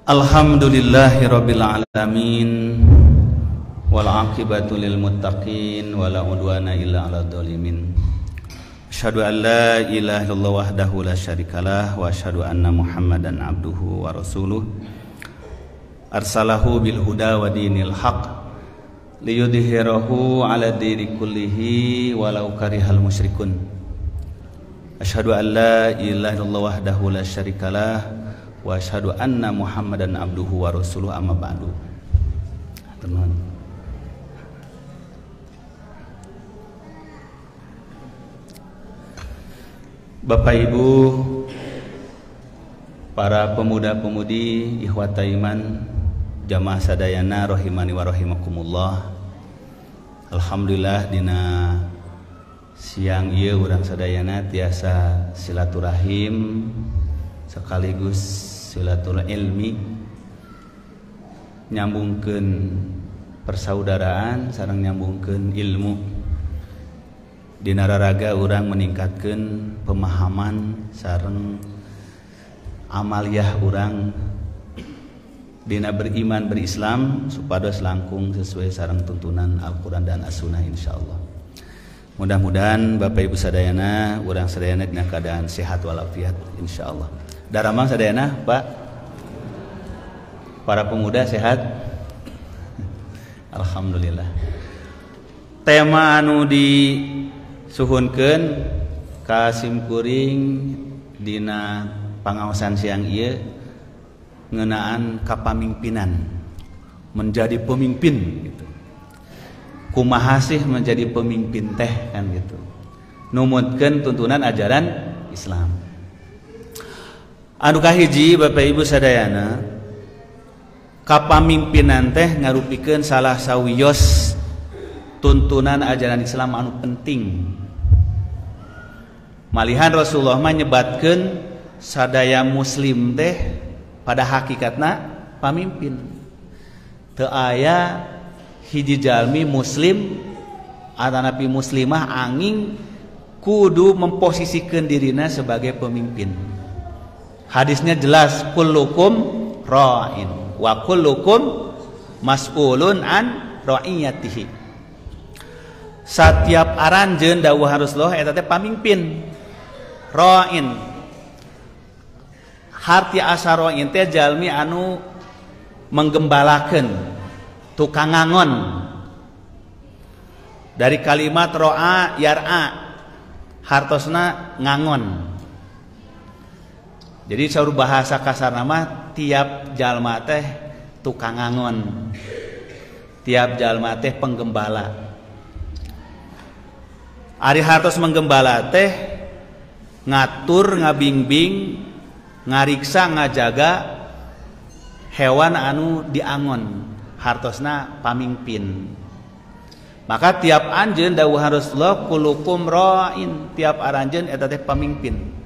Alhamdulillahirabbil alamin wal aqibatu lil muttaqin wala udwana illa 'alal zalimin. Asyhadu an la ilaha illallah wahdahu la syarikalah wa asyhadu anna Muhammadan abduhu wa rasuluh. Arsalahu bil huda wa dinil haqq liyudhhirahu 'ala dini kullihi walau karihal musyrikun. Asyhadu an la ilaha illallah wahdahu la syarikalah wa asyhadu anna Muhammadan abduhu wa rasuluh, amma ba'du. Teman. Bapak Ibu, para pemuda-pemudi, ikhwata iman, jamaah sadayana rahimani wa rahimakumullah. Alhamdulillah dina siang ieu urang sadayana tiasa silaturahim sekaligus silatul ilmi, nyambungkeun persaudaraan sareng nyambungkeun ilmu. Dina raraga urang meningkatkeun pemahaman sareng amaliyah urang dina beriman berislam supados langkung sesuai sareng tuntunan Al-Qur'an dan As-Sunnah insyaallah. Mudah-mudahan Bapak Ibu sadayana urang sadayana dina keadaan sehat walafiat insyaallah. Daramang sadayana Pak, para pemuda sehat, alhamdulillah. Tema anu disuhunkeun ka simkuring dina pangaosan siang ieu ngeunaan kapamimpinan, menjadi pemimpin gitu. Kumaha sih menjadi pemimpin teh kan gitu. Numutkeun tuntunan ajaran Islam. Anu kahiji Bapak Ibu sadayana, kapamimpinan teh ngarupikeun salah sawios tuntunan ajaran Islam anu penting. Malihan Rasulullah mah nyebatkeun sadaya muslim teh pada hakikatna pamimpin. Teu aya hiji jalmi muslim atanapi muslimah angin kudu memposisikeun dirina sebagai pemimpin. Hadisnya jelas, kullukum ra'in wa kullukum mas'ulun an ra'iyatihi. Setiap aranjeun dawuh Rasulullah eta teh pamimpin. Ra'in harti asa ra'in teh jalmi anu menggembalakeun, tukang ngangon. Dari kalimat ro'a yar'a, hartosna ngangon. Jadi saur bahasa kasar nama tiap jalma teh tukang ngangon, tiap jalma teh penggembala. Ari hartos menggembala teh ngatur, ngabingbing, ngariksa, ngajaga hewan anu diangon, hartosna pamimpin. Maka tiap anjeun dawuh Rasulullah kulukum ra'in, tiap aranjeun eta teh pamimpin.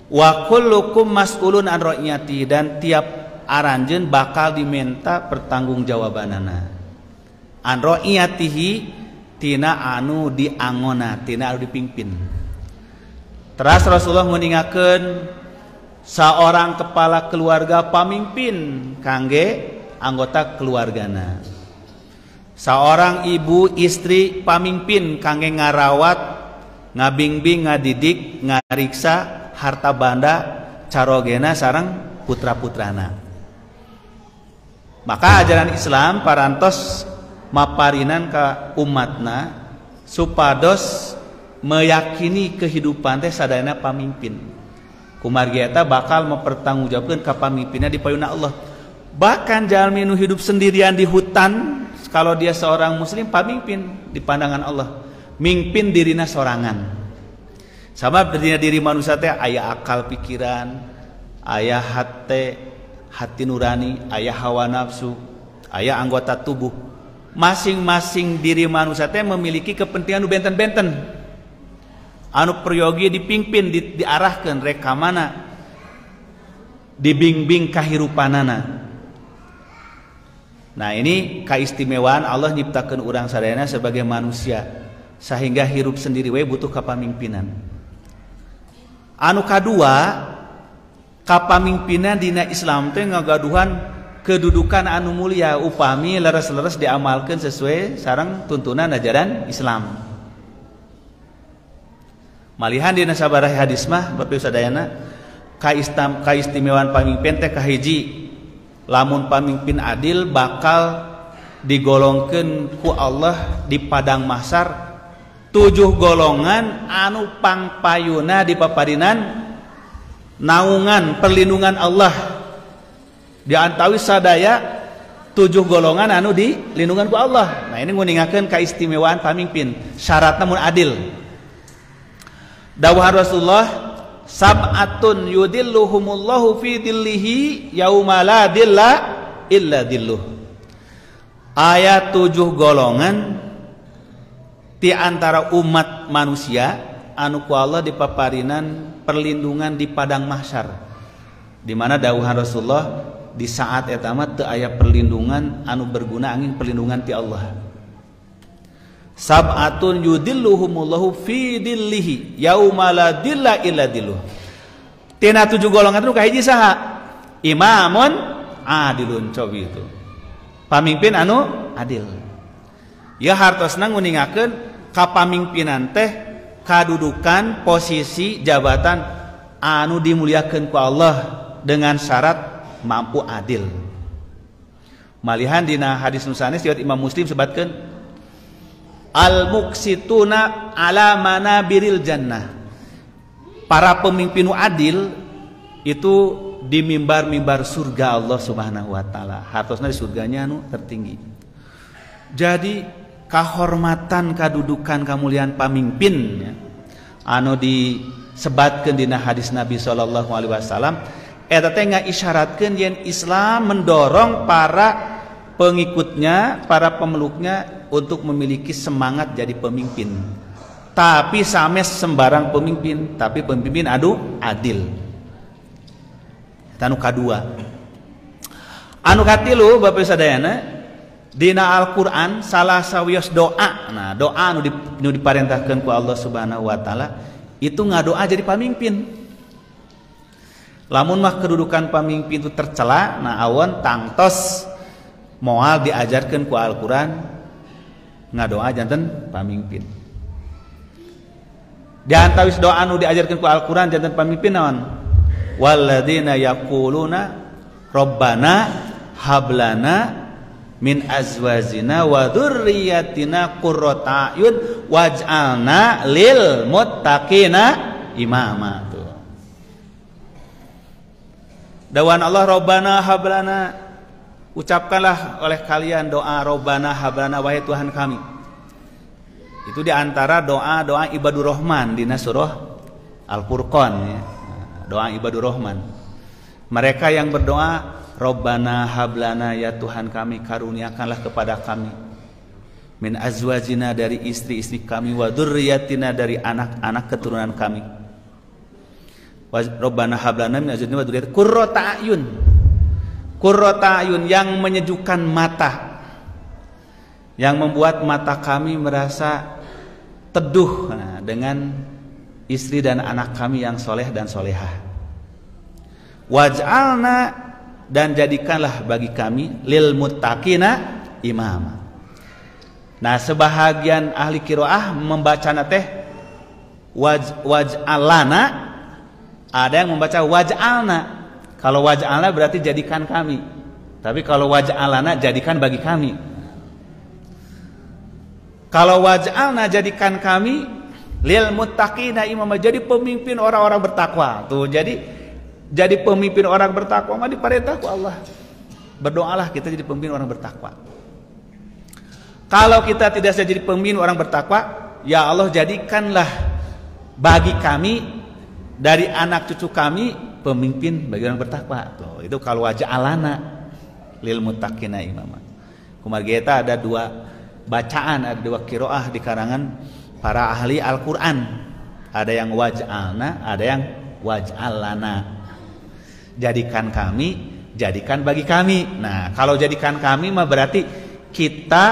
Wa kullukum mas'ulun an ra'iyati, dan tiap aranjeun bakal diminta pertanggungjawabanana. An ra'iyatihi tina anu diangona, tina anu dipimpin. Teras Rasulullah nguningakeun seorang kepala keluarga pamimpin kangge anggota keluargana. Seorang ibu istri pamimpin kangge ngarawat, ngabingbing, ngadidik, ngariksa harta banda carogena sareng putra-putrana. Maka ajaran Islam parantos maparinan ka umatna supados meyakini kehidupan teh sadayana pamimpin. Kumargi eta bakal mempertanggungjawabkeun ka pamimpinna di payuna Allah. Bahkan jalmi nu hidup sendirian di hutan, kalau dia seorang muslim pamimpin di pandangan Allah, mimpin dirina sorangan. Sabab dina diri manusia teh aya akal pikiran, aya hate, hati nurani, aya hawa nafsu, aya anggota tubuh. Masing-masing diri manusia teh memiliki kepentingan nu benten-benten. Anu peryogi dipimpin, diarahkeun rek ka mana, dibimbing kahirupanana. Nah, ini kaistimewaan Allah nyiptakeun urang sadayana sebagai manusia sehingga hirup sendiri we butuh kapamimpinan. Anu kadua, Kapamimpinan dina Islam teh ngagaduhan kedudukan anu mulia upami leres-leres diamalkeun sesuai sareng tuntunan ajaran Islam. Malihan dina sabaraha hadis mah Bapak sadayana kaistimewaan pamimpin teh kahiji, lamun pamimpin adil bakal digolongkeun ku Allah di padang mahsyar 7 golongan anu pangpayuna di paparinan naungan perlindungan Allah. Di antawi sadaya 7 golongan anu dilindungan ku Allah. Nah ini nguningakeun kaistimewaan pamimpin, syaratna mun adil. Dawuh Rasulullah, sab'atun yudilluhumullahu fi dillihi yauma la dilla illa dilluh. Ayat 7 golongan di antara umat manusia anu ku Allah dipaparinan perlindungan di padang mahsyar. Di mana dawuhan Rasulullah di saat eta mah teu aya perlindungan anu berguna angin perlindungan ti Allah. Sab'atun yudilluhumullahu fi dillihi yauma la dilla illa dilluh. Tina 7 golongan itu kahiji saha? Imamun adilun, cobi itu. Pamimpin anu adil. Ya hartosna nguningakeun kapamimpinan teh kadudukan posisi jabatan anu dimuliakeun ku Allah dengan syarat mampu adil. Malihan dina hadis nu sanes riwayat Imam Muslim sebatkeun al muqsituna ala manabiril jannah. Para pemimpin adil itu di mimbar-mimbar surga Allah Subhanahu wa taala. Hartosna di surganya anu tertinggi. Jadi kahormatan kadudukan kamuliaan pamimpin ya, anu disebatkeun dina hadis Nabi sallallahu alaihi wasallam eta teh ngaisyaratkeun yen Islam mendorong para pengikutnya, para pemeluknya untuk memiliki semangat jadi pemimpin. Tapi sames sembarang pemimpin, tapi pemimpin adu adil. Anu kadua. Anu katilu Bapak sadayana dina Al-Qur'an salah sawios doa. Nah, doa anu diparentahkeun ku Allah Subhanahu wa taala itu ngadoa jadi pamimpin. Lamun mah kedudukan pamimpin itu tercela, nah awon tangtos moal diajarkeun ku Al-Qur'an ngadoa janten pamimpin. Di antawis doa anu diajarkeun ku Al-Qur'an janten pamimpin naon? Walladzina yaquluna rabbana hablana min azwajina wa dzurriyyatina qurrata a'yun waj'alna lil muttaqina imama. Tuh. Dawan Allah rabbana hablana, ucapkanlah oleh kalian doa rabbana hablana, wahai Tuhan kami. Itu diantara doa-doa ibadur rahman dina surah Al-Furqan ya. Doa ibadur rahman. Mereka yang berdoa Rabbana hablana, ya Tuhan kami, karuniakanlah kepada kami min azwajina, dari istri-istri kami, wa dzurriyyatina, dari anak-anak keturunan kami. Rabbana hablana min azwajina wa dzurriyyatina qurrata a'yun. Qurrata a'yun, yang menyejukkan mata, yang membuat mata kami merasa teduh, nah, dengan istri dan anak kami yang soleh dan solehah. Waj'alna, dan jadikanlah bagi kami lil muttaqina imama. Nah, sebahagian ahli qiraah membaca teh waj'alana, ada yang membaca waj'alna. Kalau waj'alna berarti jadikan kami. Tapi kalau waj'alana jadikan bagi kami. Kalau waj'alna jadikan kami lil muttaqina imama, jadi pemimpin orang-orang bertakwa. Tuh, jadi pemimpin orang bertakwa mah diperintah ku Allah. Berdoalah kita jadi pemimpin orang bertakwa. Kalau kita tidak bisa jadi pemimpin orang bertakwa, ya Allah jadikanlah bagi kami dari anak cucu kami pemimpin bagi orang bertakwa. Tuh, itu kalau waj'alana lil muttaqina imama. Kumargi eta ada dua bacaan, ada dua qiraah di karangan para ahli Al-Qur'an. Ada yang waj'alna, ada yang waj'alana. Jadikan kami, jadikan bagi kami. Nah, kalau jadikan kami mah berarti kita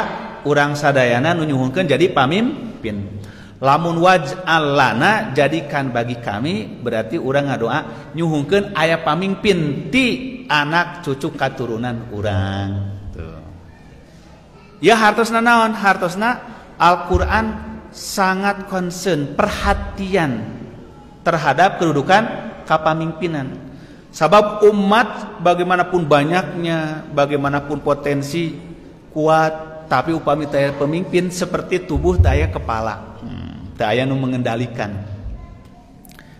urang sadayana nu nyuhunkeun jadi pamimpin. Lamun waj'al lana jadikan bagi kami, berarti urang ngadoa nyuhunkeun aya pamimpin ti anak cucu katurunan urang. Tuh. Ya hartosna naon? Hartosna Al-Qur'an sangat concern, perhatian terhadap kedudukan kapamimpinan. Sabab umat bagaimanapun banyaknya, bagaimanapun potensi kuat, tapi upami taya pemimpin seperti tubuh taya kepala. Taya nu mengendalikan.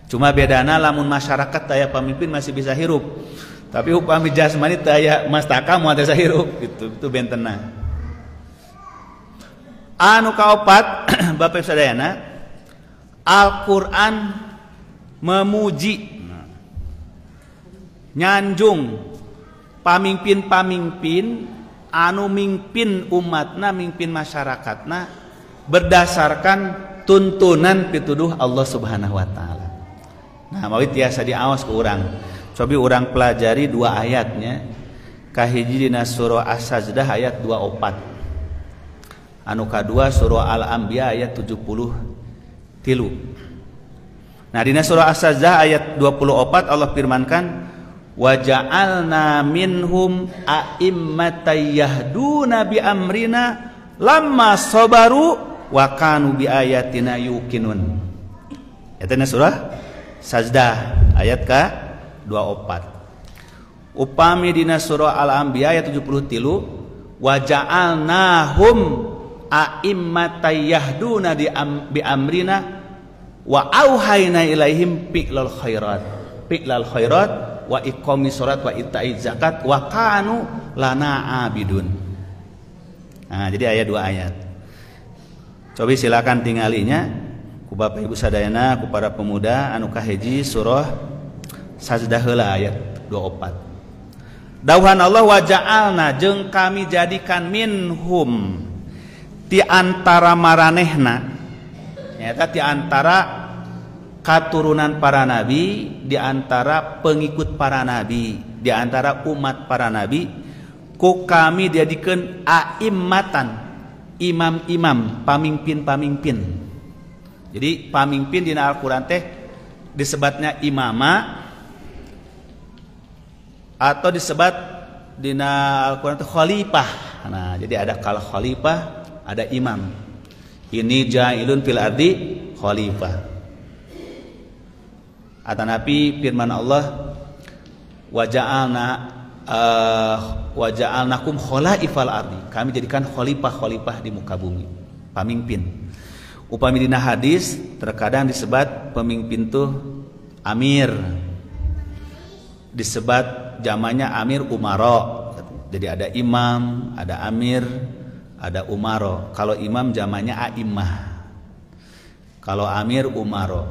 Cuma bedana lamun masyarakat taya pemimpin masih bisa hirup. Tapi upami jasmani taya mastaka moal bisa hirup gitu. Itu bentena. Anu kaopat Bapak Ibu sadayana, Al-Qur'an memuji, nyanjung pamimpin-pamimpin anu mimpin umatna, mimpin masyarakatna berdasarkan tuntunan pituduh Allah Subhanahu wa taala. Nah, mawi tiasa diaos ku urang. Cobi urang pelajari dua ayatnya. Kahiji dina surah As-Sajdah ayat 24. Anu kadua surah Al-Anbiya ayat 73. Nah, dina surah As-Sajdah ayat 24 Allah firmankan, wa ja'alna minhum a'immatan yahduna bi amrina lamma sabaru wa kanu bi ayatina yuqinun. Eta surah Sajdah ayat ka 24. Upami dina surah Al-Anbiya ayat 73, wa ja'alnahum a'immatan yahduna bi amrina wa auhayna ilaihim fi'lal khairat, fi'lal khairat wa iqamis shalat wa ita'iz zakat wa kanu lana abidun. Nah, jadi ayat dua ayat. Cobi silakan tinggalinya ku Bapak Ibu sadayana, ku para pemuda anu kahiji surah Sajdah heula ayat 24. Dawuhan Allah wa ja'alna jeung kami jadikan minhum ti antara maranehna, nyata ti antara katurunan para nabi, di antara pengikut para nabi, di antara umat para nabi, ku kami dijadikeun a'immatan, imam-imam, pamimpin-pamimpin. Jadi pamimpin dina Al-Qur'an teh disebatnya imama atau disebat dina Al-Qur'an teh khalifah. Nah, jadi ada kal khalifah, ada imam. Ini ja'ilun fil ardi khalifah. Atanapi firman Allah wa ja'alna wa ja'alnakum khalaifal ardi. Kami jadikan khalifah-khalifah di muka bumi, pamimpin. Upami dina hadis terkadang disebat pemimpin tuh amir. Disebat zamannya amir umaro. Jadi ada imam, ada amir, ada umaro. Kalau imam zamannya a'immah. Kalau amir umaro.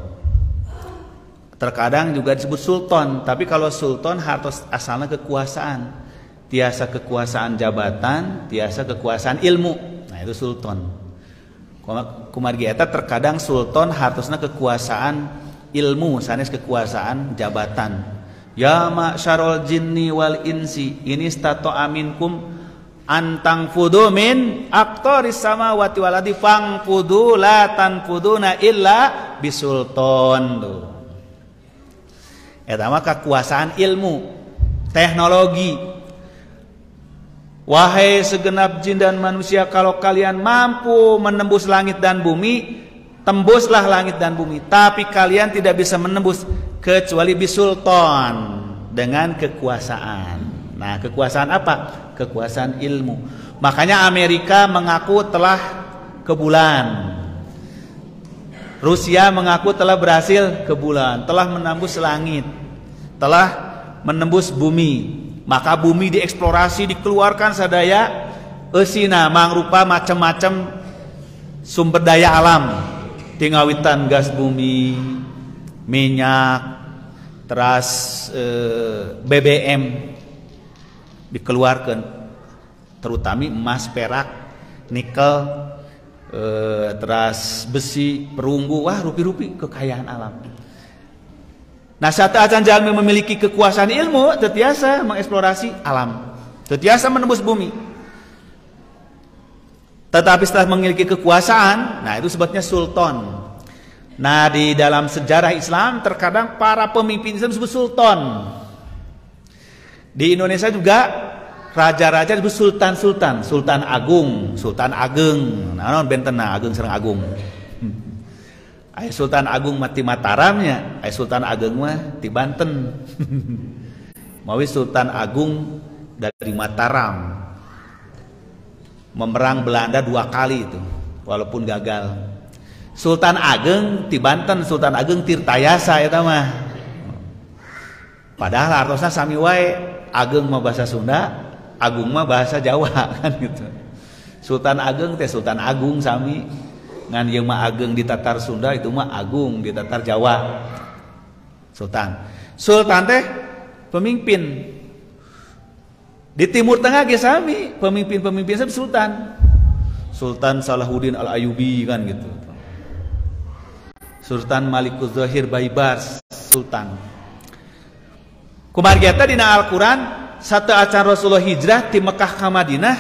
Terkadang juga disebut sultan, tapi kalau sultan harus asalnya kekuasaan. Tiasa kekuasaan jabatan, tiasa kekuasaan ilmu. Nah, itu sultan. Kumargi eta terkadang sultan hartosna kekuasaan ilmu, sanes kekuasaan jabatan. Ya ma'syarul jinni wal insi, ini stato'a minkum antang fudu min aqtaris samawati wal ardi fangfudu la tanfuduna illa bisultan. Tuh. Eta mah kekuasaan ilmu, teknologi. Wahai segenap jin dan manusia, kalau kalian mampu menembus langit dan bumi, tembuslah langit dan bumi. Tapi kalian tidak bisa menembus kecuali bisultan, dengan kekuasaan. Nah, kekuasaan apa? Kekuasaan ilmu. Makanya Amerika mengaku telah ke bulan. Rusia mengaku telah berhasil ke bulan, telah menembus langit, telah menembus bumi. Maka bumi dieksplorasi, dikeluarkan sadaya eusina mangrupa macam-macam sumber daya alam. Tingawitan gas bumi, minyak, teras BBM dikeluarkan, terutama emas, perak, nikel, teras besi, perunggu, wah rupi-rupi kekayaan alam. Nah, saat acan jalmi memiliki kekuasaan ilmu, tetiasa mengeksplorasi alam, tetiasa menembus bumi. Tetapi setelah memiliki kekuasaan, nah itu sebutnya sultan. Nah, di dalam sejarah Islam terkadang para pemimpin Islam disebut sultan. Di Indonesia juga raja-raja disebut sultan-sultan, Sultan Agung, Sultan Ageng. Nah, naon bentena Ageng sareng Agung. Aya Sultan Agung mah ti Mataramnya, aya Sultan Ageng mah ti Banten. Mawi Sultan Agung dari Mataram memerang Belanda 2 kali itu, walaupun gagal. Sultan Ageng ti Banten, Sultan Ageng Tirtayasa eta mah. Padahal artosna sami wae, Ageng mah bahasa Sunda, Agung mah bahasa Jawa kan gitu. Sultan Ageng teh Sultan Agung sami, ngan ieu mah Ageng di Tatar Sunda, itu mah Agung di Tatar Jawa. Sultan. Sultan teh pemimpin. Di Timur Tengah ge sami, pemimpin-pemimpin sami sultan. Sultan Salahuddin Al-Ayyubi kan gitu. Sultan Malikuz Zahir Baibars sultan. Kumargi eta dina Al-Qur'an sateuacan Rasulullah hijrah ti Mekah ka Madinah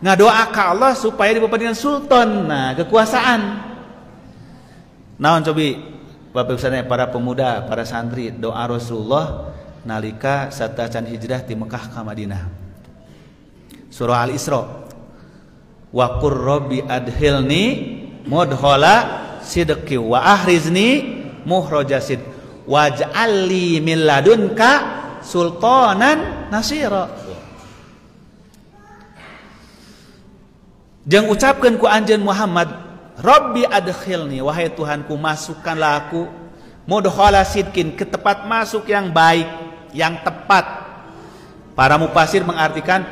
ngadoa ka Allah supaya dibapadinan sultan, nah kekuasaan. Naon cobi Bapak Ibu para pemuda, para santri, doa Rasulullah nalika sateuacan hijrah ti Mekah ka Madinah. Surah Al-Isra. Wa qur rabbi adkhilni mudkhala sidqi wa ahrizni muhraja sidq waj'alli min ladunka sultanan nasira. Jeung ucapkeun ku anjeun Muhammad, Rabbi adkhilni, wahai Tuhanku masukkanlah aku mudkhala sidqin, ke tempat masuk yang baik, yang tepat. Para mufasir mengartikan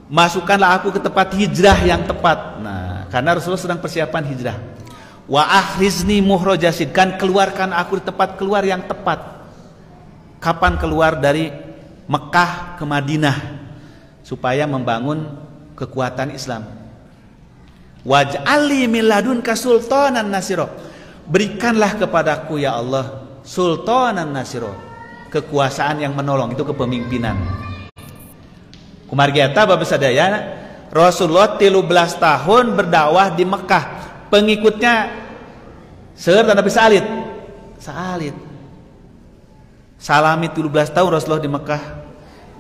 masukkanlah aku ke tempat hijrah yang tepat. Nah, karena Rasulullah sedang persiapan hijrah. Wa akhrizni muhraja sidqan, keluarkan aku di tempat keluar yang tepat. Kapan keluar dari Mekah ke Madinah supaya membangun kekuatan Islam. Waj'alli min ladunka sultanan nasira. Berikanlah kepadaku ya Allah sultanan nasira, kekuasaan yang menolong, itu kepemimpinan. Kumargi eta bapak sadayana Rasulullah 13 tahun berdakwah di Mekah, pengikutnya seueur tapi saalit. Saalit. Salami 13 tahun Rasulullah di Mekah,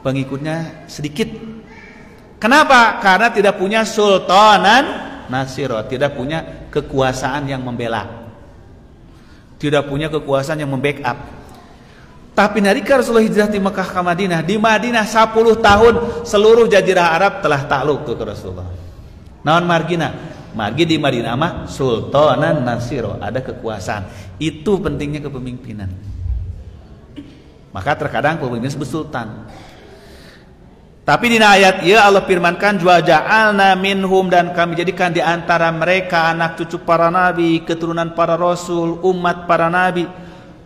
pengikutnya sedikit. Kenapa? Karena tidak punya sultanan nasiro, tidak punya kekuasaan yang membela, tidak punya kekuasaan yang membackup. Tapi nalika Rasulullah hijrah di Mekah ke Madinah, di Madinah 10 tahun seluruh jazirah Arab telah takluk tuh ke Rasulullah. Naon margina? Margi di Madinah mah sultanan nasiro, ada kekuasaan. Itu pentingnya kepemimpinan. Maka terkadang pemimpin disebut sultan. Tapi di ayat ya Allah firmankan wa ja'alna minhum, dan kami jadikan di antara mereka anak cucu para nabi, keturunan para rasul, umat para nabi,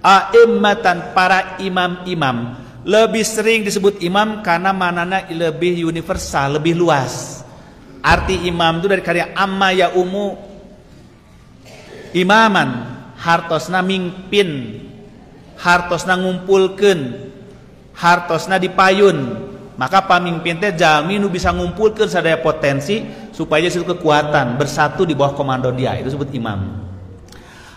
a'immatan, para imam-imam. Lebih sering disebut imam karena maknanya lebih universal, lebih luas. Arti imam itu dari karya amma ya umu imaman, hartosna mimpin, hartosna ngumpulkeun, hartosna dipayun. Maka pamimpin teh jalmi nu bisa ngumpulkeun sadaya potensi supaya itu kekuatan bersatu di bawah komando dia, itu disebut imam.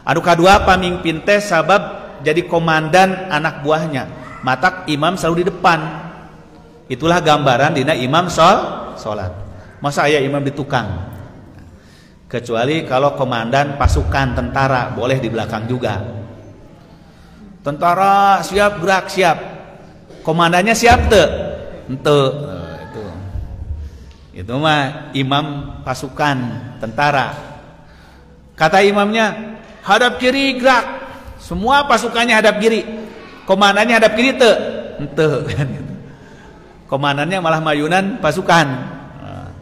Anu kadua, pamimpin teh sabab jadi komandan anak buahnya, matak imam selalu di depan. Itulah gambaran dina imam salat. Masa aya imam di tukang? Kecuali kalau komandan pasukan tentara boleh di belakang juga. Tentara siap gerak siap, komandannya siap teu? Ente, itu mah imam pasukan tentara. Kata imamnya hadap kiri gerak, semua pasukannya hadap kiri, komandannya hadap kiri teu? Ente, komandannya malah mayunan pasukan. Nah.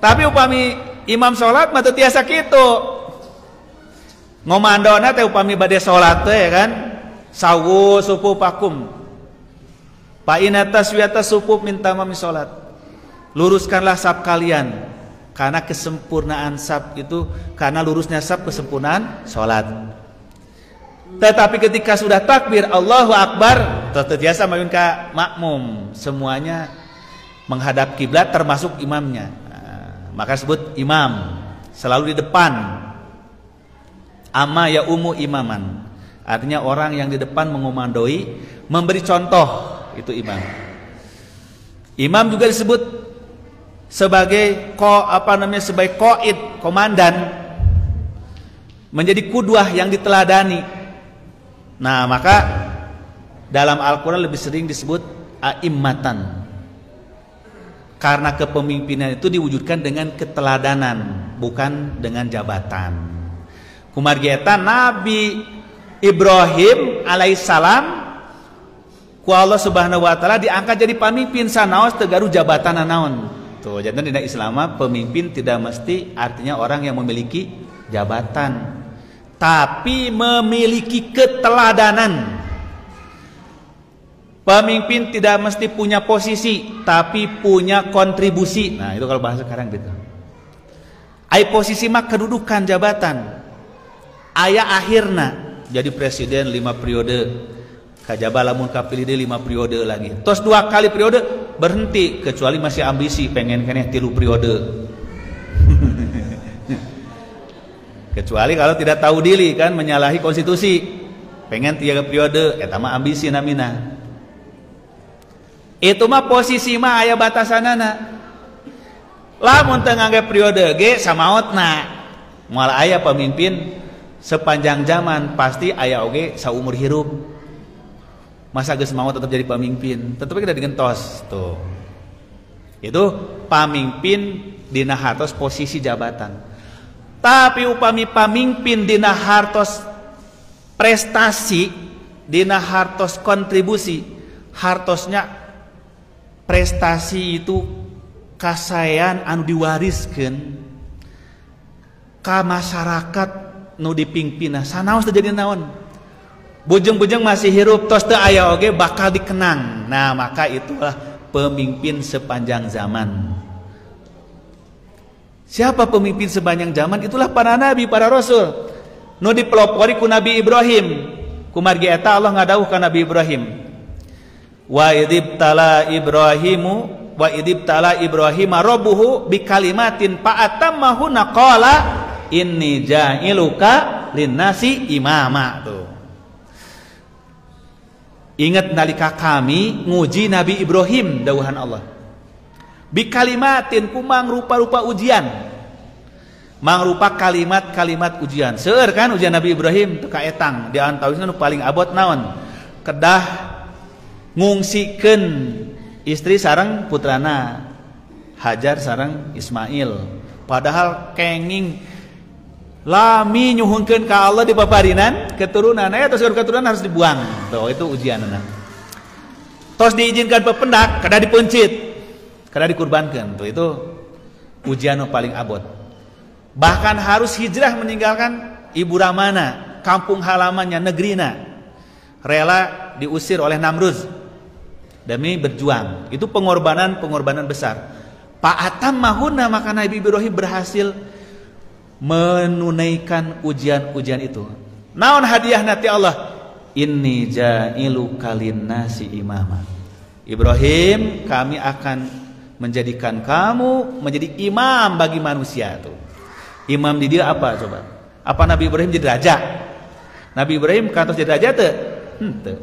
Tapi upami imam sholat mah teu tiasa kitu. Ngomandona teh upami bade sholat teh ya kan, sawu sufufakum. Fa inna taswiyata sufuf min tamami sholat. Luruskanlah saf kalian, karena kesempurnaan saf itu, karena lurusnya saf kesempurnaan sholat. Tetapi ketika sudah takbir Allahu Akbar, tetap biasa mayun ka makmum, semuanya menghadap kiblat termasuk imamnya. Maka sebut imam, selalu di depan. Amma ya umu imaman. Artinya orang yang di depan mengomandoi, memberi contoh, itu imam. Imam juga disebut sebagai sebagai qaid, komandan, menjadi kudwah yang diteladani. Nah, maka dalam Al-Quran lebih sering disebut a'immatan. Karena kepemimpinan itu diwujudkan dengan keteladanan, bukan dengan jabatan. Kumargi eta Nabi Ibrahim alaihissalam ku Allah Subhanahu wa taala diangkat jadi pamimpin sanaos teu gaduh jabatan naon. Tuh, jadi dina Islam pemimpin tidak mesti artinya orang yang memiliki jabatan, tapi memiliki keteladanan. Pemimpin tidak mesti punya posisi, tapi punya kontribusi. Nah, itu kalau bahasa sekarang gitu. Ai posisi mah kedudukan jabatan. Aya akhirna jadi presiden 5 periode. Kajaba lamun kapilih deui 5 periode lagi. Tos 2 kali periode berhenti, kecuali masih ambisi pengen keneh 3 periode. Kecuali kalau tidak tahu diri kan menyalahi konstitusi. Pengen 3 periode, eta mah ambisi namina. Itu mah posisi mah aya batasanana. Lamun teu ngangge periode ge samaotna. Moal aya pemimpin sepanjang zaman, pasti aya oge saumur hirup. Masa geus maot tetap jadi pemimpin, tetep kita digentos tuh. Itu pamimpin dina hartos posisi jabatan. Tapi upami pamimpin dina hartos prestasi, dina hartos kontribusi, hartosnya prestasi itu kasaean anu diwariskeun ka masyarakat nu dipimpinna sanaos teu jadi naon. Bujeng-bujeng masih hirup tos teu aya oge bakal dikenang. Nah, maka itulah pemimpin sepanjang zaman. Siapa pemimpin sepanjang zaman? Itulah para nabi, para rasul. Nu dipelopori ku Nabi Ibrahim. Kumargi eta Allah ngadawuh ka Nabi Ibrahim. Wa idibtala Ibrahimu wa idibtala Ibrahima rabbuhu bikalimatin fa'atammahunna qala inni ja'iluka linnasi imama. Tuh. Ingat nalika kami nguji Nabi Ibrahim dawuhan Allah. Bikalimatin kumang rupa-rupa ujian. Mangrupa kalimat-kalimat ujian. Seueur kan ujian Nabi Ibrahim teu kaetang, di antawisna nu paling abot naon? Kedah ngungsikeun istri sareng putrana Hajar sareng Ismail. Padahal kenging lami nyuhunkeun ka Allah di paparinan keturunan, terus keturunan harus dibuang. Tuh, itu ujianna. Tos diizinkan pependak, kedah dipencit, kedah dikurbankeun. Tuh, itu ujian nu paling abot. Bahkan harus hijrah meninggalkan ibu ramana, kampung halamannya, negerina. Rela diusir oleh Namrud demi berjuang. Itu pengorbanan-pengorbanan besar. Fa'atam mahuna, maka Nabi Ibrahim berhasil menunaikan ujian-ujian itu. Naon hadiah nanti Allah? Inni ja'iluka linnasi imama. Ibrahim, kami akan menjadikan kamu menjadi imam bagi manusia tuh. Imam di dia apa coba? Apa Nabi Ibrahim jadi raja? Nabi Ibrahim kantos jadi raja teu? Henteu.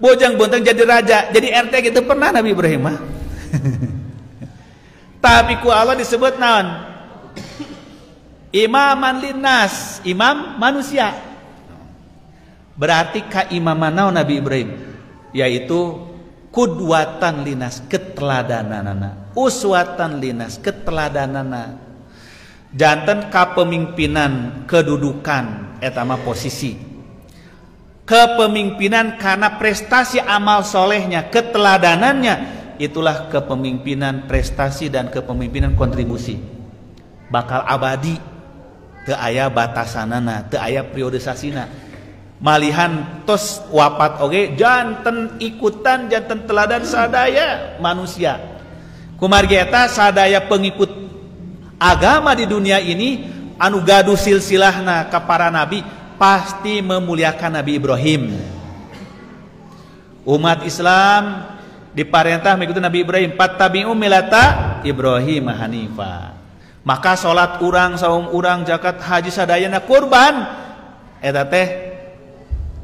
Bojang bonteng jadi raja, jadi RT gitu pernah Nabi Ibrahim mah. Tapi ku Allah disebut naon? Imaman linnas, imam manusia. Berarti kaimaman naon Nabi Ibrahim? Yaitu kudwatan linas, keteladananana, uswatan linas, keteladanana. Janten kapemimpinan kedudukan eta mah posisi. Kepemimpinan karena prestasi amal solehnya, keteladanannya, itulah kepemimpinan prestasi dan kepemimpinan kontribusi. Bakal abadi, teu aya batasanana, teu aya periodisasina. Malihan tos wapat oge janten ikutan, janten teladan sadaya manusia. Kumargi eta sadaya pengikut agama di dunia ini anu gaduh silsilahna ka para nabi pasti memuliakan Nabi Ibrahim. Umat Islam diparentah mengikuti Nabi Ibrahim. Fattabi'u millata Ibrahim hanifa. Maka salat urang, saum urang, zakat, haji sadayana, kurban eta teh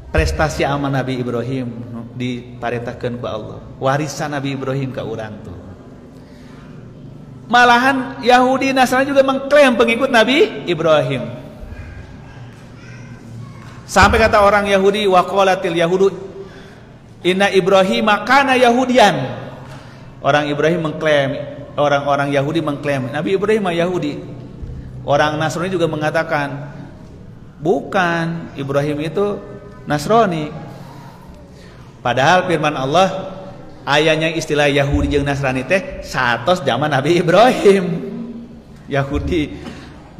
prestasi amal Nabi Ibrahim diparentahkeun ku Allah. Warisan Nabi Ibrahim ka urang tuh. Malahan Yahudi Nasrani juga mengklaim pengikut Nabi Ibrahim. Sampai kata orang Yahudi, waqalatil yahudu inna Ibrahim kana Yahudian. Orang Ibrahim mengklaim, orang-orang Yahudi mengklaim Nabi Ibrahim Yahudi. Orang Nasrani juga mengatakan bukan, Ibrahim itu Nasrani. Padahal firman Allah ayahnya istilah Yahudi jeung Nasrani teh satos zaman Nabi Ibrahim. Yahudi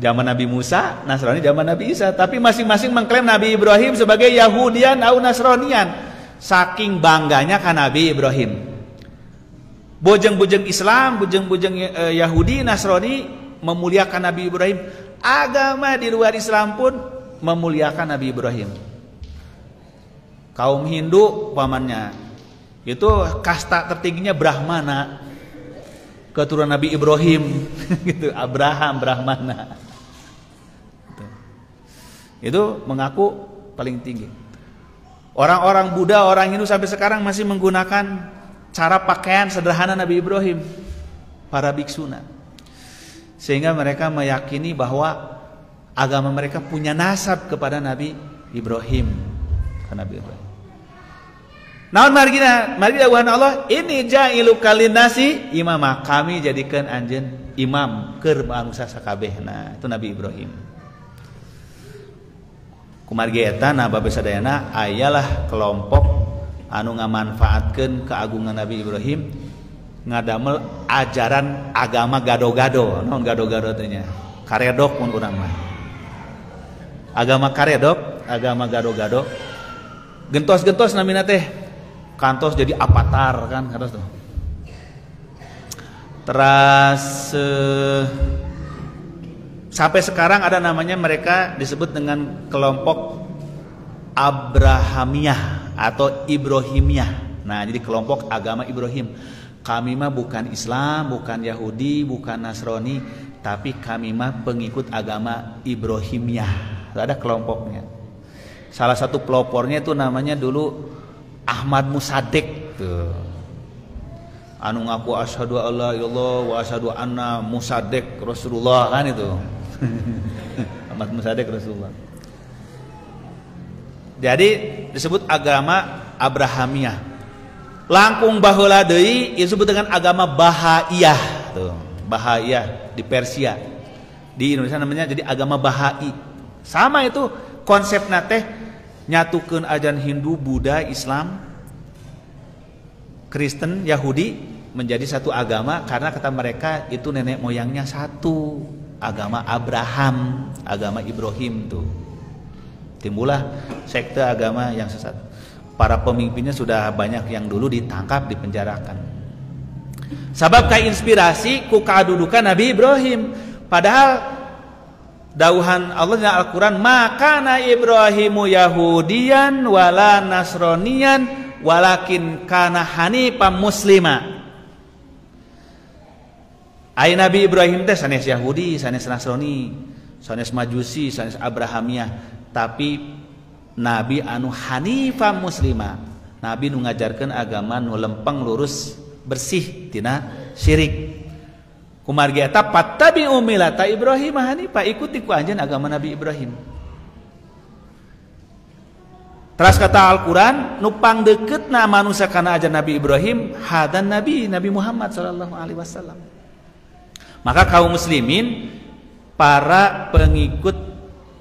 zaman Nabi Musa, Nasrani zaman Nabi Isa, tapi masing-masing mengklaim Nabi Ibrahim sebagai Yahudian atau Nasranian. Saking bangganya kan Nabi Ibrahim. Bojeng-bojeng Islam, bojeng-bojeng Yahudi, Nasrani memuliakan Nabi Ibrahim. Agama di luar Islam pun memuliakan Nabi Ibrahim. Kaum Hindu pamannya itu kasta tertingginya Brahmana, keturunan Nabi Ibrahim gitu, Abraham Brahmana. Itu mengaku paling tinggi. Orang-orang Buddha, orang Hindu sampai sekarang masih menggunakan cara pakaian sederhana Nabi Ibrahim, para biksuna. Sehingga mereka meyakini bahwa agama mereka punya nasab kepada Nabi Ibrahim. Ke Nabi Ibrahim. Naon margina? Margina dawuhan Allah, ini ja'iluka linnasi imama, kami jadikan anjeun imam keur manusia sakabehna. Itu Nabi Ibrahim. Kumargi eta na babe sadayana ayalah kelompok anu ngamanfaatkeun keagungan Nabi Ibrahim ngadamel ajaran agama gado-gado. Naon gado-gado teh nya? Karedok mun urang mah. Agama karedok, agama gado-gado. Gentos-gentos namina teh kantos jadi avatar kan harus tuh. Teras sampai sekarang ada namanya, mereka disebut dengan kelompok Abrahamiyah atau Ibrahimiyah. Nah, jadi kelompok agama Ibrahim. Kami mah bukan Islam, bukan Yahudi, bukan Nasrani, tapi kami mah pengikut agama Ibrahimiyah. Ada kelompoknya. Salah satu pelopornya itu namanya dulu Ahmad Musaddiq tuh. Anu ngaku asyhadu alla ilallah wa asyhadu anna Musaddiq Rasulullah kan itu. Ahmad Musaddiq Rasulullah. Jadi disebut agama Abrahamiyah. Langkung baheula deui disebut dengan agama Bahaiyah tuh. Bahaiyah di Persia. Di Indonesia namanya jadi agama Bahai. Sama itu konsepna teh nyatukeun ajaran Hindu, Buddha, Islam, Kristen, Yahudi menjadi satu agama karena kata mereka itu nenek moyangnya satu, agama Abraham, agama Ibrahim tuh. Timbullah sekte agama yang sesat. Para pemimpinnya sudah banyak yang dulu ditangkap, dipenjarakan. Sabab kainspirasi ku kadudukan Nabi Ibrahim. Padahal dauhan Allah dalam Al-Quran, makana Ibrahimu Yahudian wala Nasronian walakin kana hanifan muslima. Ai Nabi Ibrahim teh sanes Yahudi, sanes Nasrani, sanes Majusi, sanes Abrahamiyah, tapi Nabi anu hanifan muslima. Nabi nu ngajarkeun agama nu lempeng, lurus, bersih tina syirik. Kumargi eta fattabi'u millata Ibrahim hanifa, ikuti ku anjeun agama Nabi Ibrahim. Teras kata Al-Quran, nu pangdeukeutna manusia kana ajaran Nabi Ibrahim, hadan Nabi, Nabi Muhammad sallallahu alaihi wasallam. Maka kaum muslimin para pengikut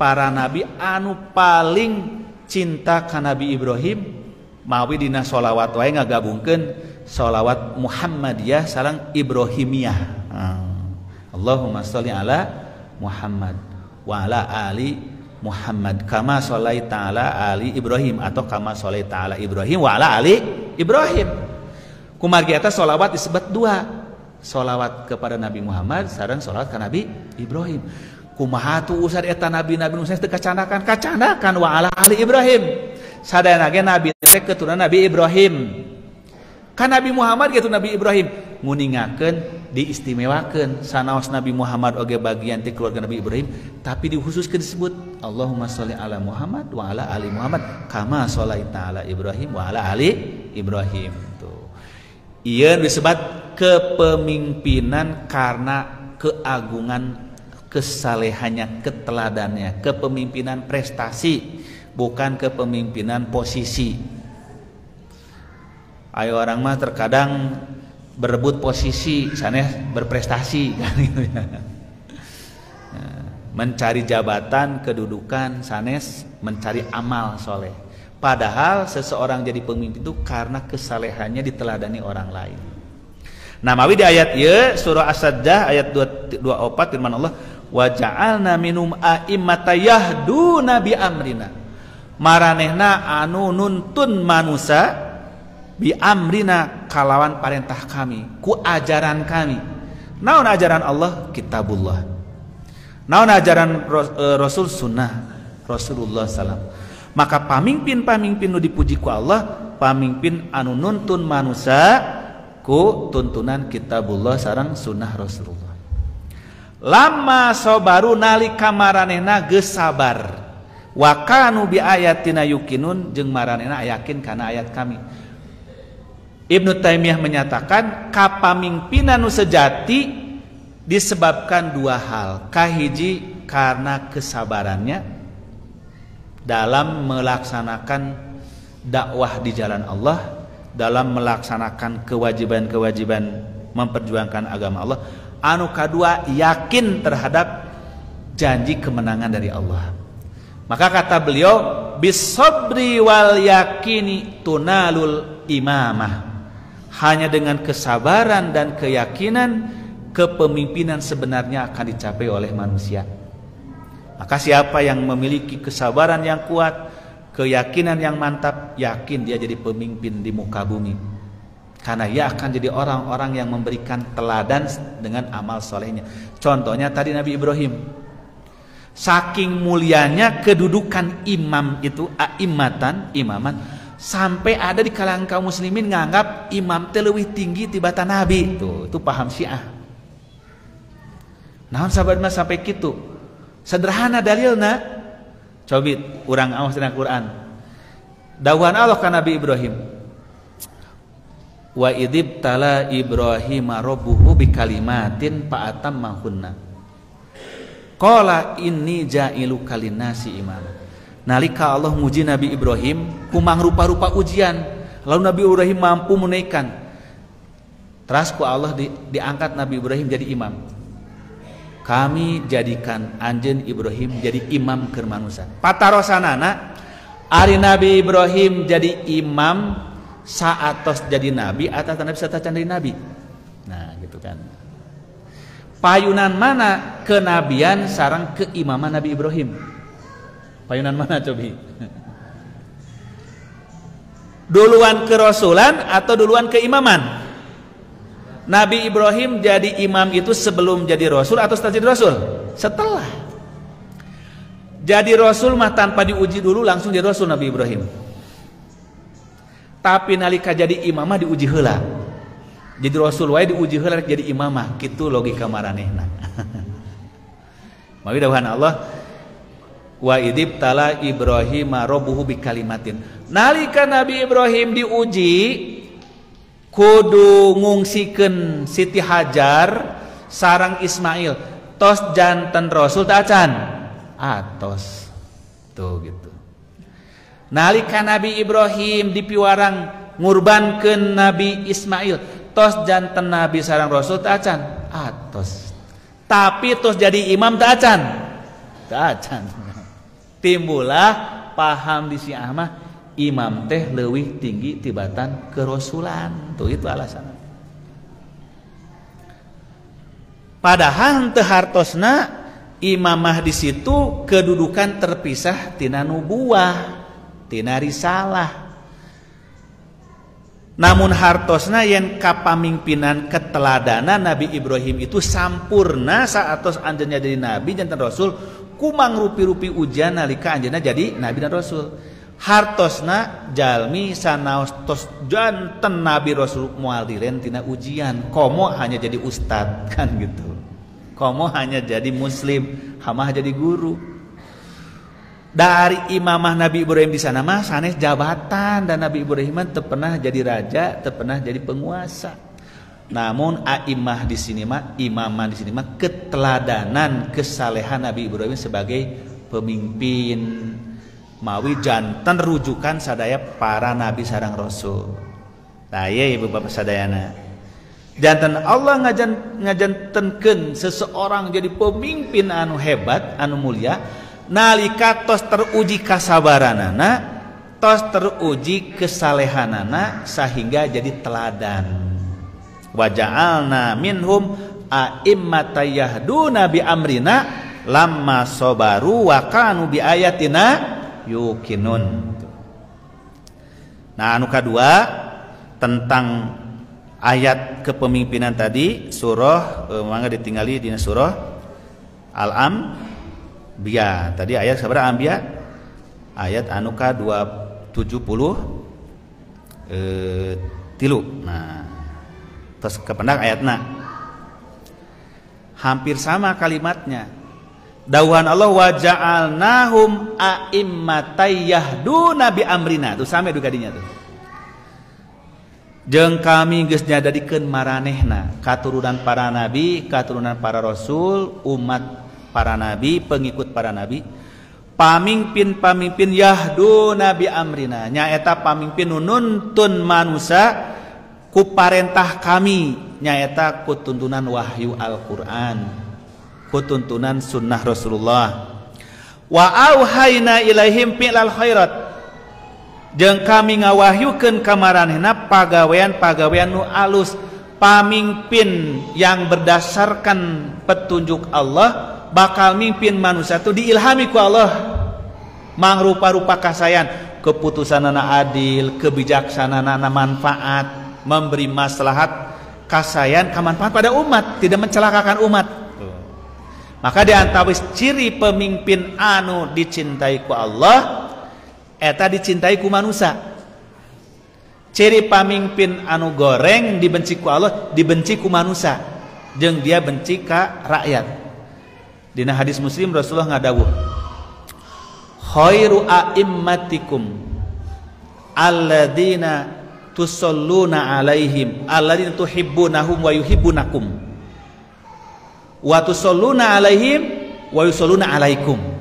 para nabi anu paling cinta ka Nabi Ibrahim, mawi dina sholawat wae ngagabungkeun sholawat Muhammadiyah sareng Ibrahimiyah. Allahumma sholli ala Muhammad wa ala ali Muhammad kama sholaita ala ali Ibrahim atau kama sholaita ala Ibrahim wa ala ali Ibrahim. Kumargi eta sholawat disebut dua, sholawat kepada Nabi Muhammad sareng sholawat ka Nabi Ibrahim. Kumaha tuh usad eta nabi-nabi nu sanes teu kacanakan, kacanakan wa ala ali Ibrahim. Sadayana ge nabi teh keturunan Nabi Ibrahim. Kan Nabi Muhammad gitu Nabi Ibrahim nguningakeun diistimewakeun sanaos Nabi Muhammad oge bagian ti keluarga Nabi Ibrahim tapi dikhususkeun disebut Allahumma sholli ala Muhammad wa ala ali Muhammad kama sholaita ala Ibrahim wa ala ali Ibrahim. Tuh. Ieu disebut kepemimpinan karena keagungan kesalehannya, keteladannya, kepemimpinan prestasi, bukan kepemimpinan posisi. Ayo orang mah terkadang berebut posisi, sanes berprestasi kan gitu ya. Mencari jabatan, kedudukan, sanes mencari amal soleh. Padahal seseorang jadi pemimpin itu karena kesalehannya diteladani orang lain. Nah, mawi di ayat ieu surah As-Sajdah ayat 24 firman Allah, wa ja'alna minum a'immata yahduna bi amrina. Maranehna anu nuntun manusa bi amrina kalawan parentah kami, ku ajaran kami. Naon ajaran Allah? Kitabullah. Naon ajaran Rasul? Sunnah Rasulullah sallam. Maka pamimpin-pamimpin nu dipuji ku Allah, pamimpin anu nuntun manusa ku tuntunan kitabullah sareng sunnah Rasulullah. Lama sobaru nalika maranehna geus sabar. Wa kanu bi ayatina yuqinun jeung maranehna yakin kana ayat kami. Ibnu Taimiyah menyatakan kapamimpinan nu sejati disebabkan dua hal. Kahiji karena kesabarannya dalam melaksanakan dakwah di jalan Allah, dalam melaksanakan kewajiban-kewajiban memperjuangkan agama Allah. Anu kadua yakin terhadap janji kemenangan dari Allah. Maka kata beliau, bisobri wal yakini tunalul imamah. Hanya dengan kesabaran dan keyakinan, kepemimpinan sebenarnya akan dicapai oleh manusia. Maka siapa yang memiliki kesabaran yang kuat, keyakinan yang mantap, yakin dia jadi pemimpin di muka bumi. Karena ia akan jadi orang-orang yang memberikan teladan dengan amal solehnya. Contohnya tadi Nabi Ibrahim. Saking mulianya kedudukan imam itu, a'immatan, imaman, sampai ada di kalangan kaum muslimin nganggap imam teh leuwih tinggi tibatan nabi. Tuh, itu paham Syiah. Naon sahabat mah sampai kitu? Sederhana dalilna. Cobi urang awas dina Quran. Dawuhan Allah ka Nabi Ibrahim. Wa idib tala Ibrahim rabbuhu bikalimatin fa'atammahunna. Qala inni ja'iluka linnasi imama. Nalika Allah nguji Nabi Ibrahim kumang rupa-rupa ujian, lalu Nabi Ibrahim mampu menaikkan. Teras ku Allah diangkat Nabi Ibrahim jadi imam. Kami jadikan anjeun Ibrahim jadi imam keur manusia. Patarosanana ari Nabi Ibrahim jadi imam saatos jadi nabi atau nabi satacan jadi nabi. Nah, gitu kan. Payunan mana kenabian sareng keimaman Nabi Ibrahim? Payunan mana cobi? Duluan kerasulan atau duluan keimaman? Nabi Ibrahim jadi imam itu sebelum jadi rasul atau setelah jadi rasul? Setelah. Jadi rasul mah tanpa diuji dulu langsung jadi rasul Nabi Ibrahim. Tapi nalika jadi imam mah diuji heula. Jadi rasul wae diuji heula jadi imamah, kitu logika maranehna. Mawi dawuhan Allah, wa idib tala Ibrahim rabbuhu bikalimatin. Nalika Nabi Ibrahim diuji kudu ngungsikeun Siti Hajar sareng Ismail, tos janten rasul teh acan? Atos. Tuh gitu. Nalika Nabi Ibrahim dipiwarang ngurbankeun Nabi Ismail, tos janten nabi sareng rasul teh acan? Atos. Tapi tos jadi imam teh acan? Teh acan. Timbullah paham di Syiah mah imam teh leuwih tinggi tibatan kerasulan. Tuh itu alasan. Padahal teu hartosna imamah di situ kedudukan terpisah tina nubuah, tina risalah. Namun hartosna yen kapamimpinan keteladanan Nabi Ibrahim itu sampurna saatos anjeunna jadi nabi janten rasul, kumang rupi-rupi ujian nalika anjeunna jadi nabi dan rasul. Hartosna jalmi sanaos tos janten nabi rasul moal diren tina ujian, komo hanya jadi ustad kan gitu. Komo hanya jadi muslim, hamah jadi guru. Dari imamah Nabi Ibrahim di sana mah sanes jabatan, dan Nabi Ibrahim teu pernah jadi raja, teu pernah jadi penguasa. Namun aimah di sini mah, imamah di sini mah keteladanan kesalehan Nabi Ibrahim sebagai pemimpin. Mawi janten rujukan sadaya para nabi sareng rasul. Nah, ieu ibu bapak sadayana. Janten Allah ngajantenkeun seseorang jadi pemimpin anu hebat, anu mulia, nalika tos teruji kasabaranana, tos teruji kesalehanana sehingga jadi teladan. Wa ja'alna minhum a'immatan yahduna bi amrina lamma sabaru wa kanu bi ayatina yuqinun. Nah, anu kadua tentang ayat kepemimpinan tadi surah mangga ditinggali dina surah Al-Anbiya. Tadi ayat sabaraha Anbiya? Ayat anu ka 273. Nah, terus kependak ayatna hampir sama kalimatnya. Dawuhan Allah wa ja'alnahum a'immatan yahduna bi amrina. Tuh sampe duka dinya tuh. Jeung kami geus nyadadikeun maranehna katurunan para nabi, katurunan para rasul, umat para nabi, pengikut para nabi, pamimpin-pamimpin yahduna bi amrina, nyaeta pamimpin nu nuntun manusia ku parentah kami, nyaeta ku tuntunan wahyu Al-Qur'an, ku tuntunan sunnah Rasulullah. Wa auhayna ilaihim fi'lal khairat, jeung kami ngawahyukeun ka maranehna pagawean-pagawean nu alus. Pamimpin yang berdasarkan petunjuk Allah bakal mimpin manusia itu diilhami ku Allah mangrupa-rupa kasayan, keputusanana adil, kebijaksanaanana manfaat, memberi maslahat kasayan kamanfaat pada umat, tidak mencelakakan umat. Maka di antawis ciri pemimpin anu dicintai ku Allah eta dicintai ku manusia. Ciri pamimpin anu goreng dibenci ku Allah, dibenci ku manusia, jeung dia benci ka rakyat. Dina hadis Muslim Rasulullah ngadawuh, khairu a'immatikum alladzina tusalluna alaihim alladzina tuhibbunahum wa yuhibbunakum wa tusalluna alaihim wa yusalluna alaikum.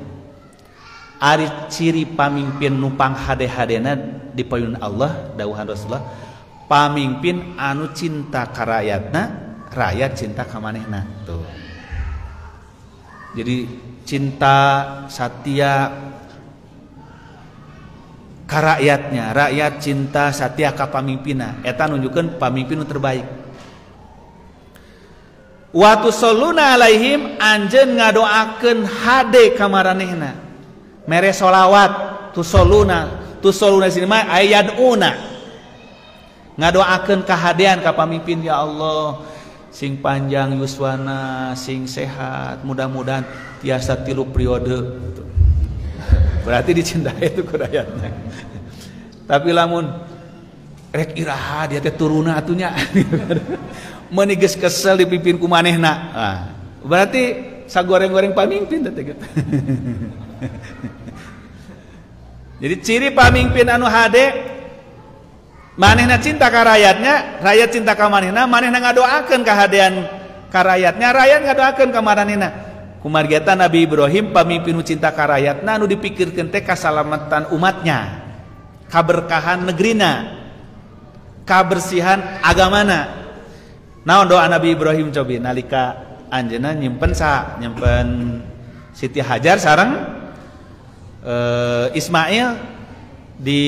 Ari ciri pamimpin nupang hade-hadena di payun Allah, dawuhan Rasulullah, pamimpin anu cinta ka rakyatna, rakyat cinta ka manehna. Tuh. Jadi cinta satia ka rakyatnya, rakyat cinta satia ka pamimpinna. Eta nunjukkeun pamimpin nu terbaik. Wa tusalluna alaihim, anjeun ngadoakeun hade ka maranehna. Mere solawat, tusoluna, tusoluna sini mah ayaduna, ngadoakeun kahadean ka pamimpin, ya Allah sing panjang yuswana, sing sehat, mudah-mudahan tiasa 3 periode. Berarti dicintai itu ku rakyatnya. Tapi lamun rek iraha dia teh turuna atunya, meuni geus kesel dipimpin ku manehna, nah, berarti sagoreng-goreng pamimpin teh gitu. Jadi ciri pamimpin anu hade, manehna cinta ka rakyatnya, rakyat cinta ka manehna, manehna ngadoakeun kahadean ka rakyatnya, rakyat ngadoakeun ka maranehna. Kumargi eta Nabi Ibrahim pamimpin nu cinta ka rakyatna, anu dipikirkeun teh kasalamatan umatnya, kaberkahan negerina, kabersihan agamana. Naon doa Nabi Ibrahim cobi nalika anjeunna nyimpen sa, nyimpen Siti Hajar sareng Ismail di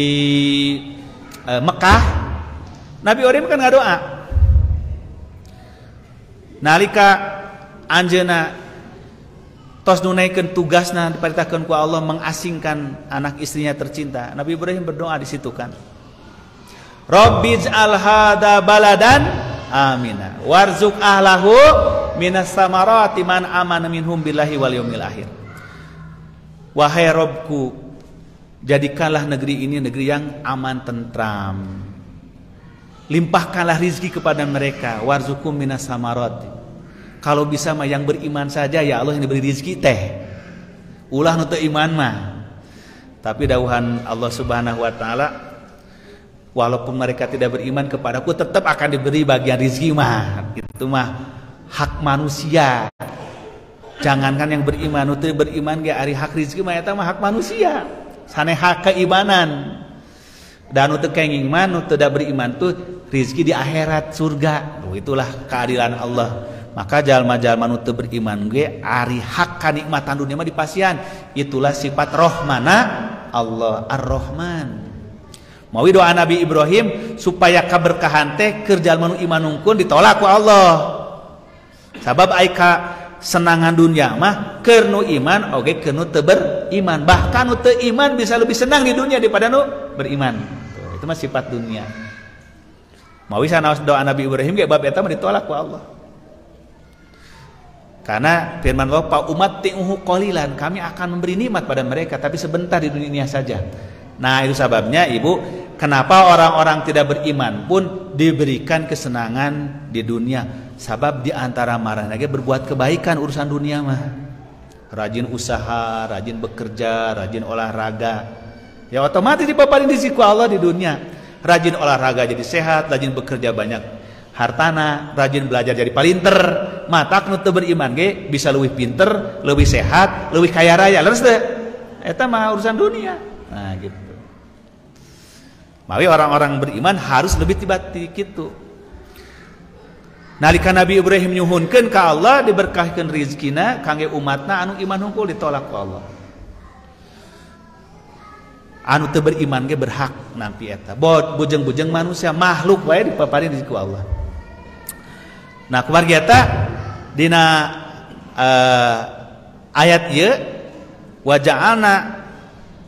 Mekah. Nabi Ibrahim kan ngadoa nalika anjeunna tos nunaikeun tugasna diperintahkeun ku Allah mengasingkan anak istrinya tercinta. Nabi Ibrahim berdoa di situ kan, Rabbij'al hada baladan amina warzuq ahlahu minas samarati man amana minhum billahi wal yaumil akhir. Wahai Robku, Jadikanlah negeri ini negeri yang aman tentram. Limpahkanlah rizki kepada mereka, warzuqhum minas samarat. Kalau bisa mah yang beriman saja ya Allah yang diberi rizki teh. Ulah nu teu iman mah. Tapi dawuhan Allah Subhanahu wa taala, walaupun mereka tidak beriman kepadaku tetap akan diberi bagian rizki mah. Itu mah hak manusia. Jangankan yang beriman, nu teu beriman ge ari hak rizki mah eta mah hak manusia. Sane hak keimanan. Dan nu teu kenging mah nu teu beriman tuh rizki di akhirat surga. Tuh, itulah keadilan Allah. Maka jalma-jalma nu teu beriman ge ari hak kanikmatan dunia mah dipasihan. Itulah sifat rohmana Allah, Ar-Rahman. Mawi doa Nabi Ibrahim supaya kaberkahan teh keur jalma nu iman nungkun ditolak ku Allah. Sabab ai kasenangan dunia mah keur nu iman oge keur nu teu beriman. Bahkan nu teu iman bisa lebih senang di dunia daripada nu beriman. Tuh, itu mah sifat dunia. Mawi sanaos doa Nabi Ibrahim ge bab eta mah ditolak ku Allah. Karena firman Allah, fa umatti'uhu qalilan, kami akan memberi nikmat pada mereka tapi sebentar di dunia saja. Nah, itu sebabnya Ibu, kenapa orang-orang tidak beriman pun diberikan kesenangan di dunia. Sebab di antara marahna ge berbuat kebaikan urusan dunia mah. Rajin usaha, rajin bekerja, rajin olahraga. Ya otomatis dipaparin rizki ku Allah di dunia. Rajin olahraga jadi sehat, rajin bekerja banyak hartana, rajin belajar jadi palinter. Matak nu teu beriman ge bisa leuwih pinter, leuwih sehat, leuwih kaya raya. Leres teu? Eta mah urusan dunia. Nah, gitu. Mawi orang-orang beriman harus lebih tiba-tiba gitu. Nalika Nabi Ibrahim nyuhunkeun ka Allah diberkahkeun rizkina kangge umatna anu iman hungkul ditolak ku Allah. Anu teu beriman ge berhak nampi eta. Bujeng-bujeng manusia makhluk wae dipaparin rezeki ku Allah. Nah, kumargi eta dina ayat ieu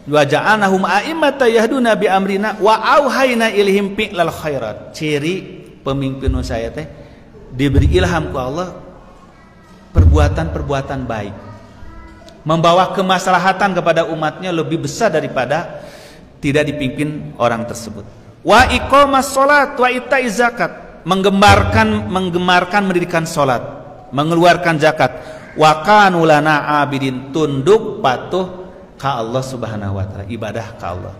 waja'alnahum a'immata yahduna bi amrina wa auhayna ilaihim fi'lal khairat. Ciri pemimpin nu saya teh diberi ilham ku Allah perbuatan-perbuatan baik, membawa kemaslahatan kepada umatnya lebih besar daripada tidak dipimpin orang tersebut. Wa iqamas sholat wa ita'iz zakat, menggemarkan mendirikan sholat, mengeluarkan zakat. Wa kanu lana abidin, tunduk patuh ka Allah Subhanahu wa taala, ibadah ka Allah.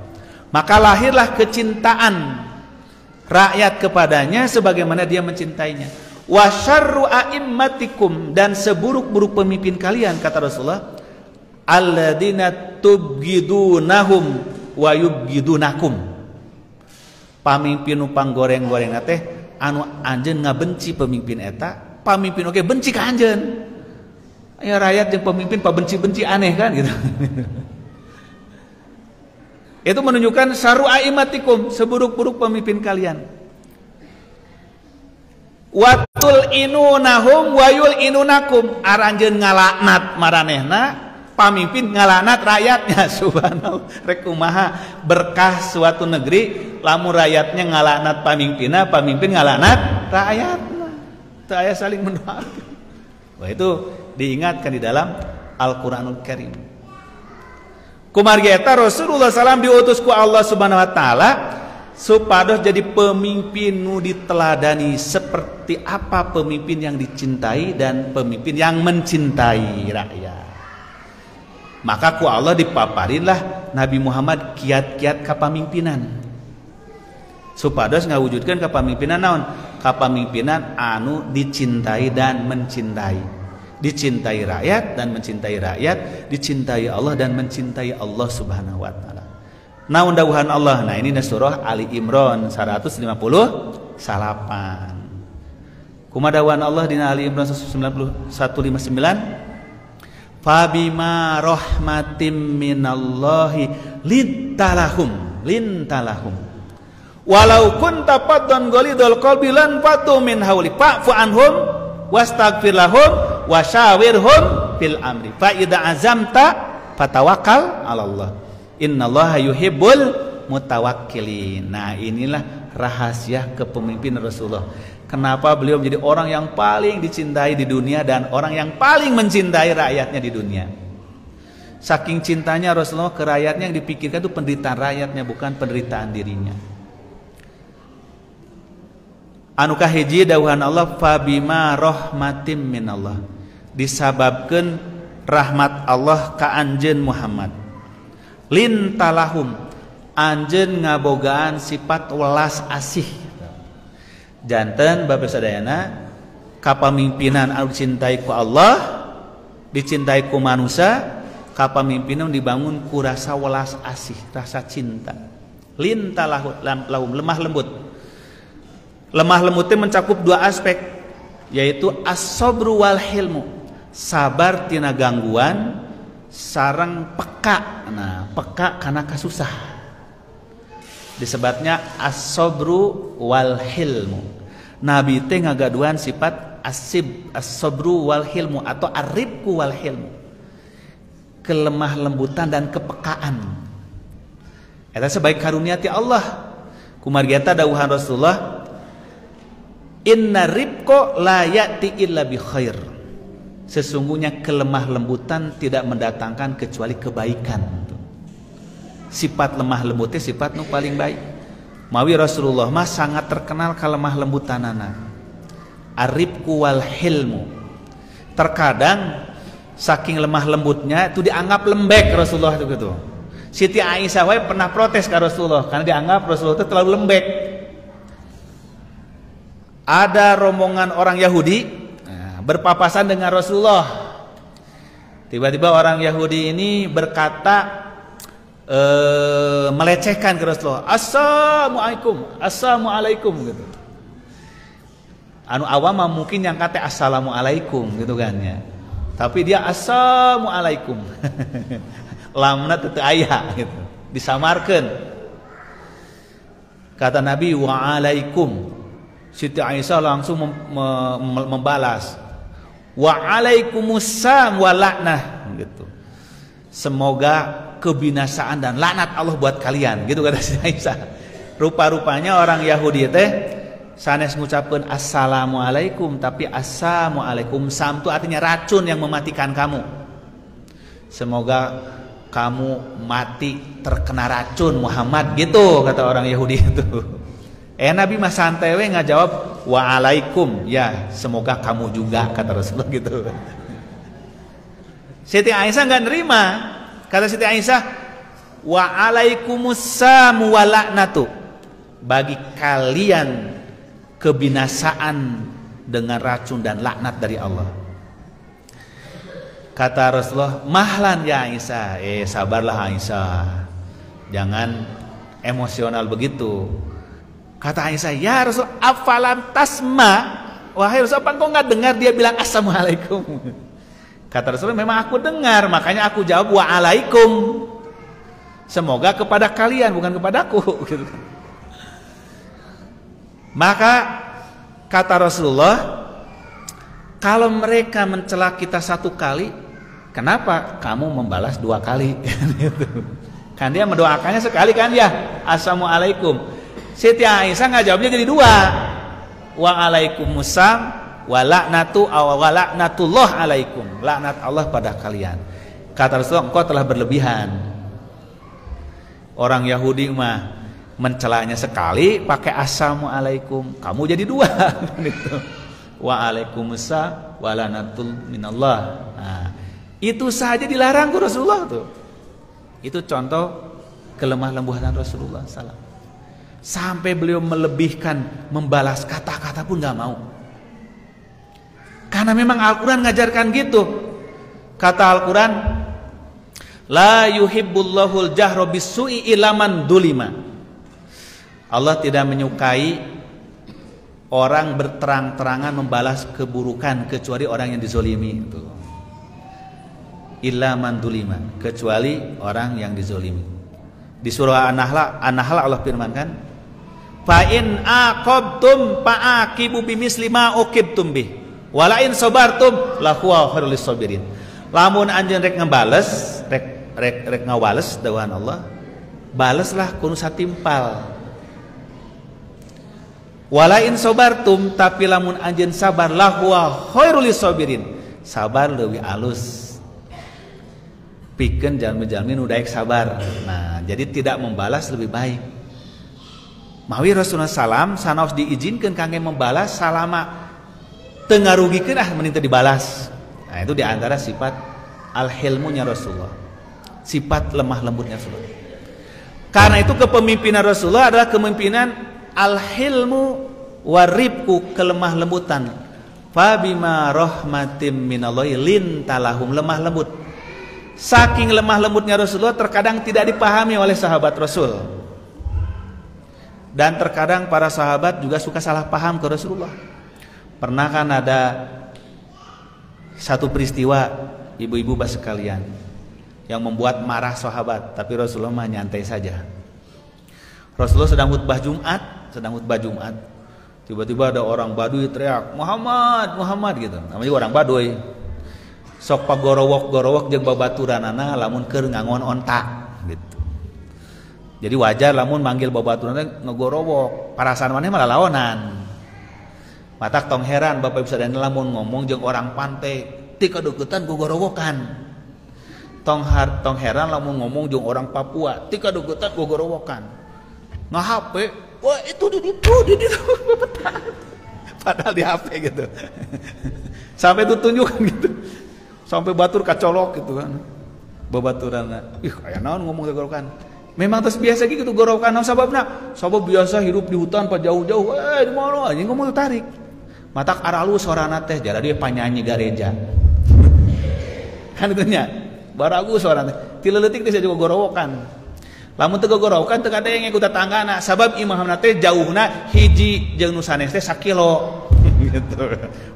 Maka lahirlah kecintaan rakyat kepadanya sebagaimana dia mencintainya. Wa syarru a'immatikum, dan seburuk-buruk pemimpin kalian kata Rasulullah, alladzina tubghidunahum wa yubghidunakum. Pamimpin nu panggoreng-gorengna teh anu anjeun ngabenci pemimpin eta, pamimpin oge benci ka anjeun. Ya rakyat jeung pemimpin pabenci-benci aneh kan gitu. Itu menunjukkan syarru a'immatikum, seburuk-buruk pemimpin kalian. Watul inunahum wayul inunakum, aranjeun ngalaknat maranehna, pamimpin ngalaknat rakyatnya. Subhanallah, rek kumaha berkah suatu negeri lamun rakyatnya ngalaknat pamimpinna, pamimpin ngalaknat rakyatna. Teu aya saling mendoakan. Wah, itu diingatkan di dalam Al-Qur'anul Karim. Kumargi eta Rasulullah SAW diutus ku Allah Subhanahu wa taala supados jadi pemimpin nu diteladani, seperti apa pemimpin yang dicintai dan pemimpin yang mencintai rakyat. Maka ku Allah dipaparinlah Nabi Muhammad kiat-kiat kapamimpinan supados ngawujudkeun kapamimpinan naon? Kapamimpinan anu dicintai dan mencintai. Dicintai rakyat dan mencintai rakyat, dicintai Allah dan mencintai Allah Subhanahu wa taala. Naon dawuhan Allah? Nah, ini surah Ali Imran 158. Kumaha dawuhan Allah dina Ali Imran 159? Fabima rahmatim minallahi lintalahum, lintalahum. Walau kunta faddan ghalidhal qalbi lan fatu min hauli fa'fu anhum wastaghfir lahum wasyawirhum fil amri. Fa idza azamta fatawakkal 'ala Allah. Innallaha yuhibbul mutawakkilin. Nah, inilah rahasia kepemimpinan Rasulullah. Kenapa beliau menjadi orang yang paling dicintai di dunia dan orang yang paling mencintai rakyatnya di dunia. Saking cintanya Rasulullah ke rakyatnya, yang dipikirkan itu penderitaan rakyatnya, bukan penderitaan dirinya. Anu kahiji dawuhan Allah, fabima rahmatim minallah, disababkeun rahmat Allah ka anjeun Muhammad. Lintalahum, anjeun ngabogaan sifat welas asih. Janten bapak sadayana, kapamimpinan anu dicintai ku Allah, dicintai ku manusia, kapamimpinan dibangun ku rasa welas asih, rasa cinta. Lintalahum, lemah lembut. Lemah lembutnya mencakup dua aspek, yaitu as-sabru wal hilmu, sabar tina gangguan sareng peka. Nah, peka karena kasusah. Disebutnya as-sabru wal hilmu. Nabi teh ngagaduhan sifat as-sabru wal hilmu atau arifku wal hilmu, kelemah lembutan dan kepekaan. Eta sebaik karunia ti Allah. Kumargi eta dawuhan Rasulullah, inna ribko la ya'ti illa bi khair. Sesungguhnya kelemah lembutan tidak mendatangkan kecuali kebaikan. Sifat lemah lembutnya sifat nu paling baik. Mawi Rasulullah mah sangat terkenal kalemah lembutanana. Arifku wal hilmu. Terkadang saking lemah lembutnya itu dianggap lembek Rasulullah itu gitu. Siti Aisyah wae pernah protes ke Rasulullah karena dianggap Rasulullah itu terlalu lembek. Ada rombongan orang Yahudi berpapasan dengan Rasulullah. Tiba-tiba orang Yahudi ini berkata melecehkan ke Rasulullah. Assalamualaikum, assalamualaikum gitu. Anu awam mungkin yang kata assalamualaikum gitu kan ya. Tapi dia assalamualaikum. Lamna teu aya gitu. Disamarkeun. Kata Nabi waalaikum. Siti Aisyah langsung membalas, waalaikumsalam wa laknah gitu. Semoga kebinasaan dan laknat Allah buat kalian gitu kata Siti Aisyah. Rupa-rupanya orang Yahudi teh sanes ngucapkeun assalamualaikum, tapi assalamualaikum sam itu artinya racun yang mematikan kamu. Semoga kamu mati terkena racun Muhammad gitu kata orang Yahudi itu. Nabi mah santai we ngajawab waalaikum, ya semoga kamu juga kata Rasulullah gitu. Siti Aisyah nggak nerima. Kata Siti Aisyah, waalaikumsalam wa laknatu, bagi kalian kebinasaan dengan racun dan laknat dari Allah. Kata Rasulullah, mahlan ya Aisyah, sabarlah Aisyah, jangan emosional begitu. Kata Aisyah, ya Rasul, afalam tasma, wahai Rasul, apa engkau nggak dengar dia bilang assalamualaikum? Kata Rasul, memang aku dengar, makanya aku jawab waalaikum, semoga kepada kalian bukan kepadaku. Gitu. Maka kata Rasulullah, kalau mereka mencela kita satu kali, kenapa kamu membalas dua kali? Gitu. Kan dia mendoakannya sekali kan ya, assalamualaikum. Siti Aisyah nggak jawabnya jadi dua, waalaikumsalam wa laknatu wa laknatullah alaikum, laknat Allah pada kalian. Kata Rasulullah, engkau telah berlebihan. Orang Yahudi mah mencelanya sekali pakai assalamualaikum, kamu jadi dua. Gitu. Waalaikumsalam wa laknatul minallah. Nah, itu saja dilarang ku Rasulullah tuh. Itu contoh kelemah lembutan Rasulullah SAW. Sampai beliau melebihkan membalas kata-kata pun nggak mau. Karena memang Al-Quran ngajarkan gitu. Kata Al-Quran, la yuhibbullahul jahra bisu'i illa man dulima. Allah tidak menyukai orang berterang-terangan membalas keburukan kecuali orang yang dizolimi. Illa man dulima, kecuali orang yang dizolimi. Di surah An-Nahl Allah firmankan, fa in aqabtum fa'aqibu bimisli ma uqibtum bih wala in sabartum la huwa khairul lisabirin. Lamun anjeun rek ngebales, rek ngawales dawuhan Allah, baleslah kudu satimpal. Wala in sabartum, tapi lamun anjeun sabar la huwa khairul lisabirin, sabar leuwih alus. Pikeun jalmi-jalmi nu daek sabar. Nah, jadi tidak membalas lebih baik. Mawi Rasulullah salam sanaos diizinkan kangge membalas salama teu ngarugikeun ah mending teu dibalas. Nah, itu diantara sifat al-hilmunya Rasulullah. Sifat lemah lembutnya Rasulullah. Karena itu kepemimpinan Rasulullah adalah kepemimpinan al-hilmu waribku, kelemah lembutan. Fabima rahmatim minallahi lintalahum, lemah lembut. Saking lemah lembutnya Rasulullah terkadang tidak dipahami oleh sahabat Rasul. Dan terkadang para sahabat juga suka salah paham ke Rasulullah. Pernah kan ada satu peristiwa, ibu-ibu bas sekalian, yang membuat marah sahabat, tapi Rasulullah mah nyantai saja. Rasulullah sedang khutbah Jumat, tiba-tiba ada orang Baduy teriak, Muhammad, Muhammad gitu. Namanya orang Baduy. Sok pagorowok-gorowok jeung babaturanana lamun keur ngangon onta gitu. Jadi wajar lamun manggil babaturan teh ngegorowok, parasaan maneh malah laonan. Matak tong heran Bapak Ibu sadayana lamun ngomong jeung orang pantai ti kadeukeutan gogorowokan. Tong heran lamun ngomong jeung orang Papua ti kadeukeutan gogorowokan. Nge-HP, wah itu di ditu di ditu. Padahal di HP gitu. Sampai itu tunjukkan gitu. Sampai batur kacolok gitu kan. Babaturanna, ih aya naon ngomong gogorowokan. Memang terus biasa gitu gorowokan, naon sababna? Sabab biasa hidup di hutan pa jauh-jauh, di mana anjing ngomong tarik. Matak aralus sorana teh jadi dia panyanyi gareja. Kan itu nya. Baragu sorana teh. Ti leutik teh juga gorowokan. Lamun teu gorowokan teu kadenge ku tetanggana, sabab imahna teh jauhna hiji jeung nu sanes teh sakilo. Gitu.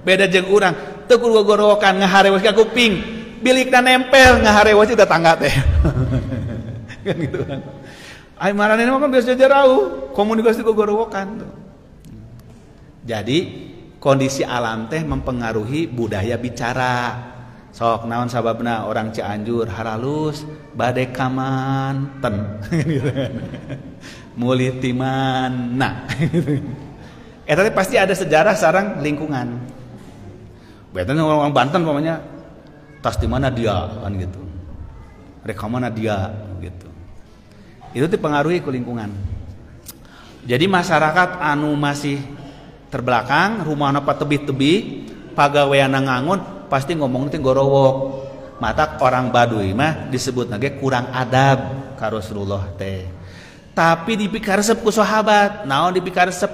Beda jeung urang, teu kudu gorowokan ngaharewos ka kuping. Bilikna nempel ngaharewos di tetangga teh. Kan gitu kan. Ai maranehna mah kan biasa jauh, komunikasi gorowokan tuh. Jadi kondisi alam teh mempengaruhi budaya bicara. Sok naon sababna orang Cianjur haralus bade ka manten gitu kan. Mulih ti mana. Eta teh pasti ada sejarah sarang lingkungan. Beten orang Banten pokoknya tas di mana dia kan gitu. Rek ka mana dia gitu. Itu dipengaruhi ku lingkungan. Jadi masyarakat anu masih terbelakang, rumahna patebih-tebih, pagaweanna ngangon, pasti ngomong teh gorowok. Matak orang Baduy mah disebut nage kurang adab ka Rasulullah teh. Tapi dipikaresep ku sahabat, naon dipikaresep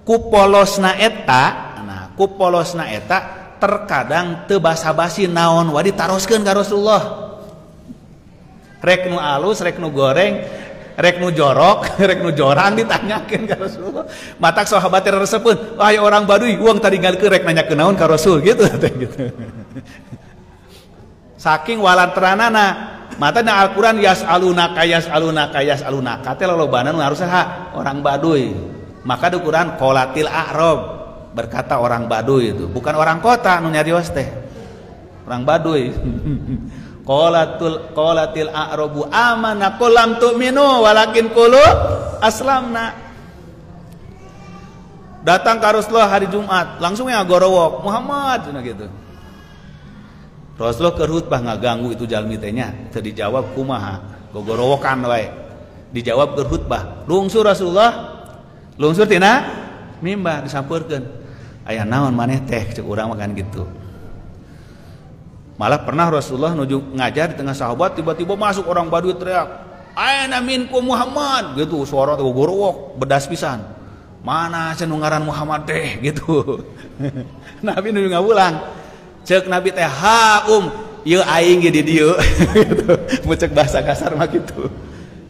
ku polosna eta, nah ku polosna eta terkadang teu basa-basi naon wa ditaroskeun ka Rasulullah. Rek nu alus, rek nu goreng, rek nu jorok, rek nu jorang ditanyakeun ka Rasulullah. Matak sahabat teh resepeun, wah orang Baduy uang tadi ngalikeun rek nanyakeun naon ka Rasul gitu teh gitu. Saking walanteranana, mata na Al-Qur'an yas'alunaka yas'alunaka yas'alunaka teh lolobana nu harus saha? Orang Baduy. Maka di Quran qolatil a'rab, berkata orang Baduy itu, bukan orang kota nu nyarios teh. Orang Baduy. Qolatil a'rabu amana qul lam tu'minu walakin qulu aslamna. Datang ke Rasulullah hari Jumat, langsung yang gorowok, Muhammad cenah gitu. Rasulullah keur khutbah ngaganggu itu jalmi teh nya, teu dijawab kumaha, gogorowokan wae. Dijawab keur khutbah, lungsur Rasulullah, lungsur tina mimbar disampeurkeun. Aya naon maneh teh cek urang mah kan gitu. Malah pernah Rasulullah nuju ngajar di tengah sahabat, tiba-tiba masuk orang Baduy teriak, "Aina minkum Muhammad?" gitu, suara teh gorowok, bedas pisan. Mana cenah ngaran Muhammad teh gitu. Nabi nuju ngawulang. Cek Nabi teh, "Ha ieu aing ge di dieu." Gitu. Mun cek bahasa kasar mah gitu.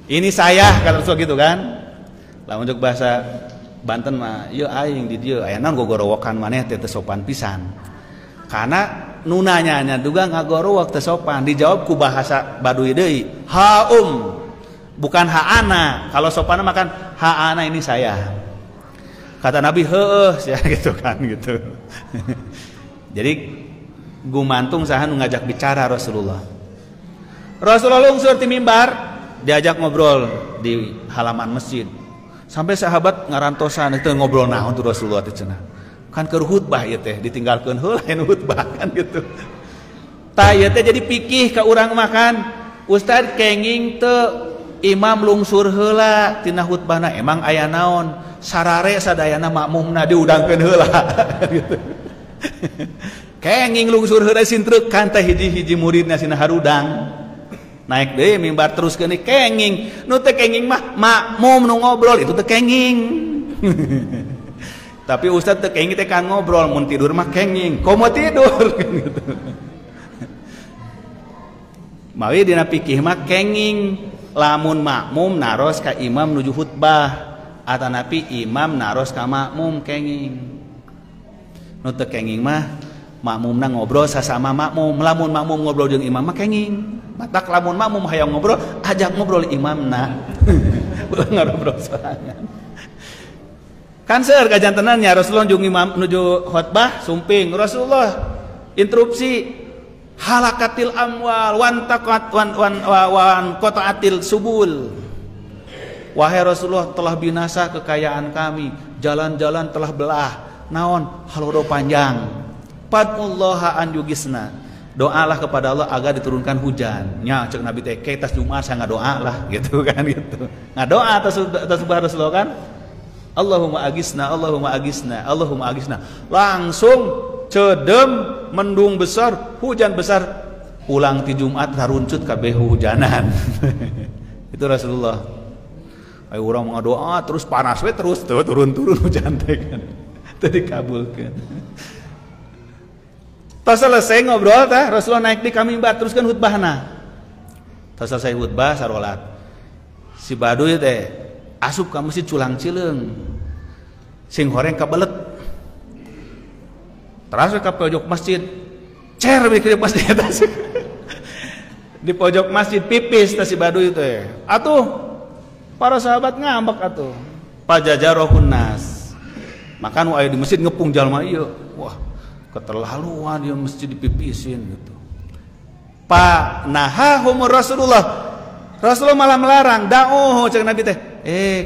Ini saya kata Rasul gitu kan. Lamun cek bahasa Banten mah ieu aing di dieu, aya naon gogorowokan maneh teh teu sopan pisan. Karena nu nanyanya juga ngagorowok teu sopan, dijawab ku bahasa Baduy deui, ha bukan ha ana. Kalau sopan mah kan ha ana ini saya. Kata Nabi heueuh ya gitu kan gitu. Jadi gumantung saha nu ngajak bicara Rasulullah. Rasulullah lungsur ti mimbar, diajak ngobrol di halaman masjid. Sampai sahabat ngarantosan itu ngobrol naon tuh Rasulullah teh cenah. Kan keur khutbah ieu teh ditinggalkeun heula lain khutbah kan gitu. Tah ieu teh jadi pikih ka urang makan. Ustad kenging teu imam lungsur heula tina khutbahna, emang aya naon? Sarare sadayana makmumna diudangkeun heula gitu. Kenging lungsur heula sintrekan teh hiji-hiji muridna sina harudang. Naik deui mimbar terus keun kenging. Nu teu kenging mah makmum nu ngobrol itu teu kenging. Tapi ustad teu kenging teh kan ngobrol, mun tidur mah kenging. Komo tidur gitu. Mawi dina fikih mah kenging lamun makmum naros ka imam nuju khutbah atanapi imam naros ka makmum kenging. Nu teu kenging mah makmumna ngobrol sasama makmum, lamun makmum ngobrol jeung imam mah kenging. Matak lamun makmum hayang ngobrol, ajak ngobrol imamna. Ulah ngobrol sorangan. Kan seueur kajantenannya Rasulullah jeung imam nuju khotbah sumping, Rasulullah interupsi halakatil amwal wan taqat wan wan wan qata'atil subul. Wahai Rasulullah, telah binasa kekayaan kami, jalan-jalan telah belah, naon halodo panjang. Fad'ullaha an yugisna. Doalah kepada Allah agar diturunkan hujan. Nya cek Nabi teh ke tas Jumat saya ngadoa lah gitu kan gitu. Ngadoa atas atas Rasulullah kan. Allahumma agisna, Allahumma agisna, Allahumma agisna. Langsung cedem, mendung besar, hujan besar. Pulang ti Jumat taruncut kabeh hujanan. Itu Rasulullah. Ayo urang ngadoa terus panas we terus tuh turun-turun hujan teh kan. Teu dikabulkeun. Tas selesai ngobrol teh Rasulullah naik di mimbar teruskan khutbahna. Tas selesai khutbah sarolat. Si baduy teh asup ka masjid culang cileung. Sing horeng kabelet. Teras ka pojok masjid. Cer we ke masjid eta. Di pojok masjid pipis teh si baduy teh. Atuh para sahabat ngambek atuh. Pajajarohun nas. Maka nu aya di masjid ngepung jalma ieu. Wah, keterlaluan dia masjid dipipisin gitu. Pa nahahumur Rasulullah. Rasulullah malah melarang, da'uhu cek Nabi teh.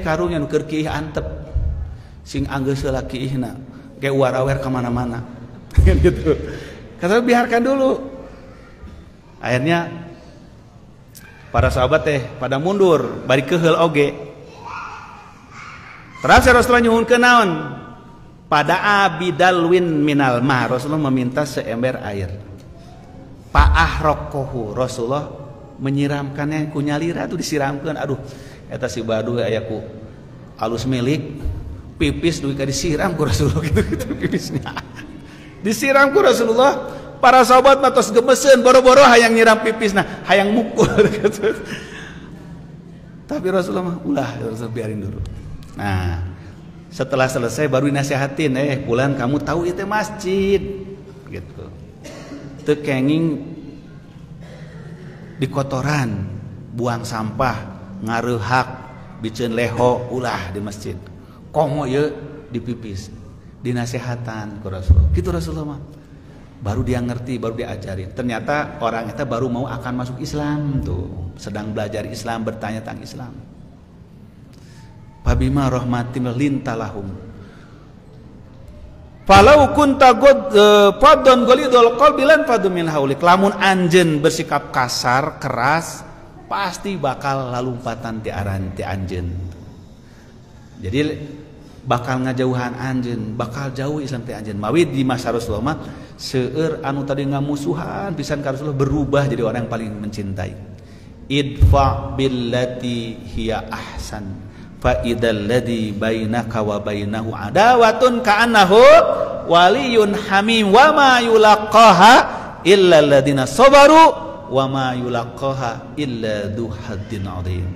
Karunya nu keur kiih antep. Sing anggeus heula kiihna, ge uar-awer ka mana-mana. Gitu. Kata biarkan dulu. Akhirnya para sahabat teh pada mundur, bari keheul oge. Terus Rasulullah nyuhunkeun naon? Pada abidalwin minal ma, Rasulullah meminta seember air. Pa'ahrokohu, Rasulullah menyiramkannya ku nyalira tuh disiramkeun. Aduh, eta si baduy aya ku alus milik pipis dugi ka disiram ku Rasulullah gitu-gitu pipisnya. Disiram ku Rasulullah, para sahabat mah tos gemeseun boro-boro hayang nyiram pipisna, hayang mukul gitu. Tapi Rasulullah mah ulah, Rasulullah biarin dulu. Nah, setelah selesai baru dinasihatin, pulang kamu tahu itu masjid gitu. Teu kenging di kotoran, buang sampah, ngareuhak, biceun leho ulah di masjid. Komo ieu dipipis, dinasehatan ku Rasulullah. Gitu Rasulullah mah. Baru dia ngerti, baru diajarin. Ternyata orang itu baru mau akan masuk Islam tuh, sedang belajar Islam, bertanya tentang Islam. Fabima rahmatin lintalahum. Falau kunta fadon golidol qalbi lan fadu min haulik. Lamun anjeun bersikap kasar, keras, pasti bakal lalumpatan ti aran ti anjeun. Jadi bakal ngajauhan anjeun, bakal jauh Islam ti anjeun. Mawi di masa Rasulullah mah seueur anu tadi ngamusuhan pisan ka Rasulullah berubah jadi orang yang paling mencintai. Idfa billati hiya ahsan. Fa idzal ladzi bainaka wa bainahu adawatun ka'annahu waliyun hamim wa ma yulaqaha illa alladziina sabaru wa ma yulaqaha illa dzu haddin 'adzim.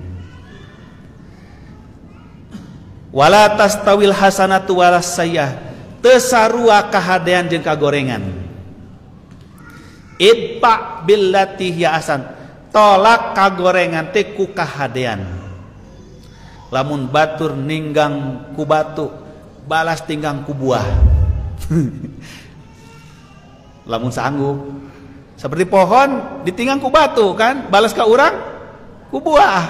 Wala tastawil hasanatu walas sayyah, teu sarua kahadean jeung kagorengan. Idfa billati hiya ahsan, tolak kagorengan teh ku kahadean. Lamun batur ninggang ku batu, balas tinggang ku buah. Lamun sanggup. Seperti pohon ditinggang ku batu kan, balas ka urang ku buah.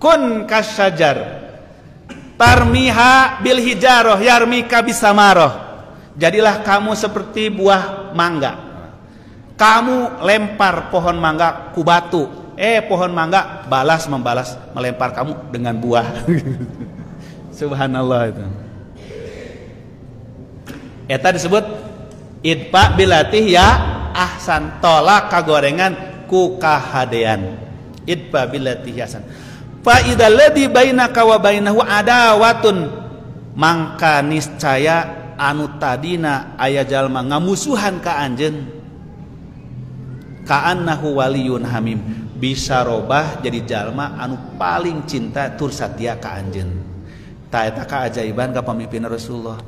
Kun kasyajar tarmiha bil hijaroh yarmika bisamaroh. Jadilah kamu seperti buah mangga. Kamu lempar pohon mangga ku batu, Pohon mangga balas membalas melempar kamu dengan buah. Subhanallah itu. Eta disebut idfa bilatih ya ahsan, tolak kagorengan ku kahadean. Idfa bilatih ya ahsan. Fa idzal ladzi bainaka wa bainahu adawatun, mangka niscaya anu tadina aya jalma ngamusuhan ka anjeun, ka'annahu waliyun hamim, bisa robah jadi jalma anu paling cinta tur satia ka anjeun. Ta eta kaajaiban ka pamimpin Rasulullah.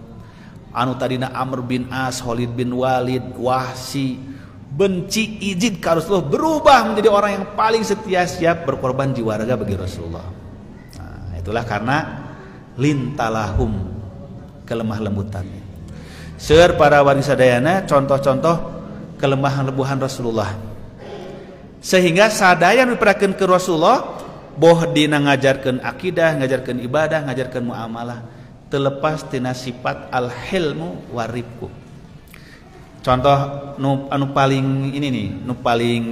Anu tadina Amr bin As, Khalid bin Walid, Wahsi, benci izin ka Rasulullah, berubah menjadi orang yang paling setia, siap berkorban jiwa raga bagi Rasulullah. Nah, itulah karena lintalahum, kelemah lembutannya. Seueur para wargi sadayana contoh-contoh kelemahan lembuhan Rasulullah. Sehingga sadaya miperakeun ke Rasulullah boh dina ngajarkeun akidah, ngajarkeun ibadah, ngajarkeun muamalah, terlepas tina sifat al-hilmu waribku. Contoh anu paling ini nih, nu paling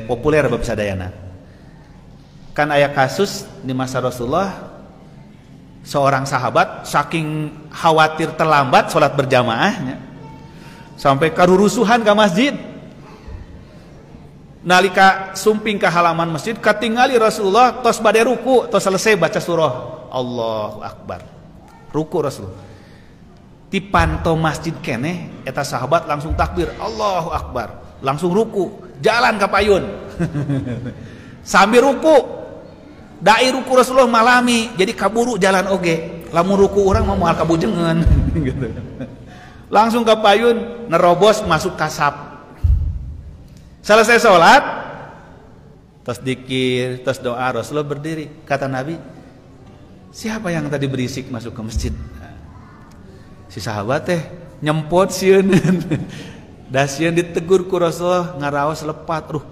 populer bab sadayana. Kan aya kasus di masa Rasulullah, seorang sahabat saking khawatir terlambat sholat berjamaahnya sampai karurusuhan ke masjid. Nalika sumping ke halaman masjid katingali Rasulullah tos bade ruku, tos selesai baca surah Allahu Akbar. Ruku Rasulullah. Dipanto masjid keneh eta sahabat langsung takbir Allahu Akbar, langsung ruku, jalan ka payun. Sambil ruku, dai ruku Rasulullah malami, jadi kaburu jalan oge. Lamun ruku urang mah moal kabujengeun gitu. Langsung ka payun, nerobos masuk kasap. Selesai sholat, tos dikir, tos doa, Rasulullah berdiri. Kata Nabi, siapa yang tadi berisik masuk ke masjid? Si sahabat teh nyempot sieun. Da sieun ditegur ku Rasulullah, ngaraos lepat. Ruh,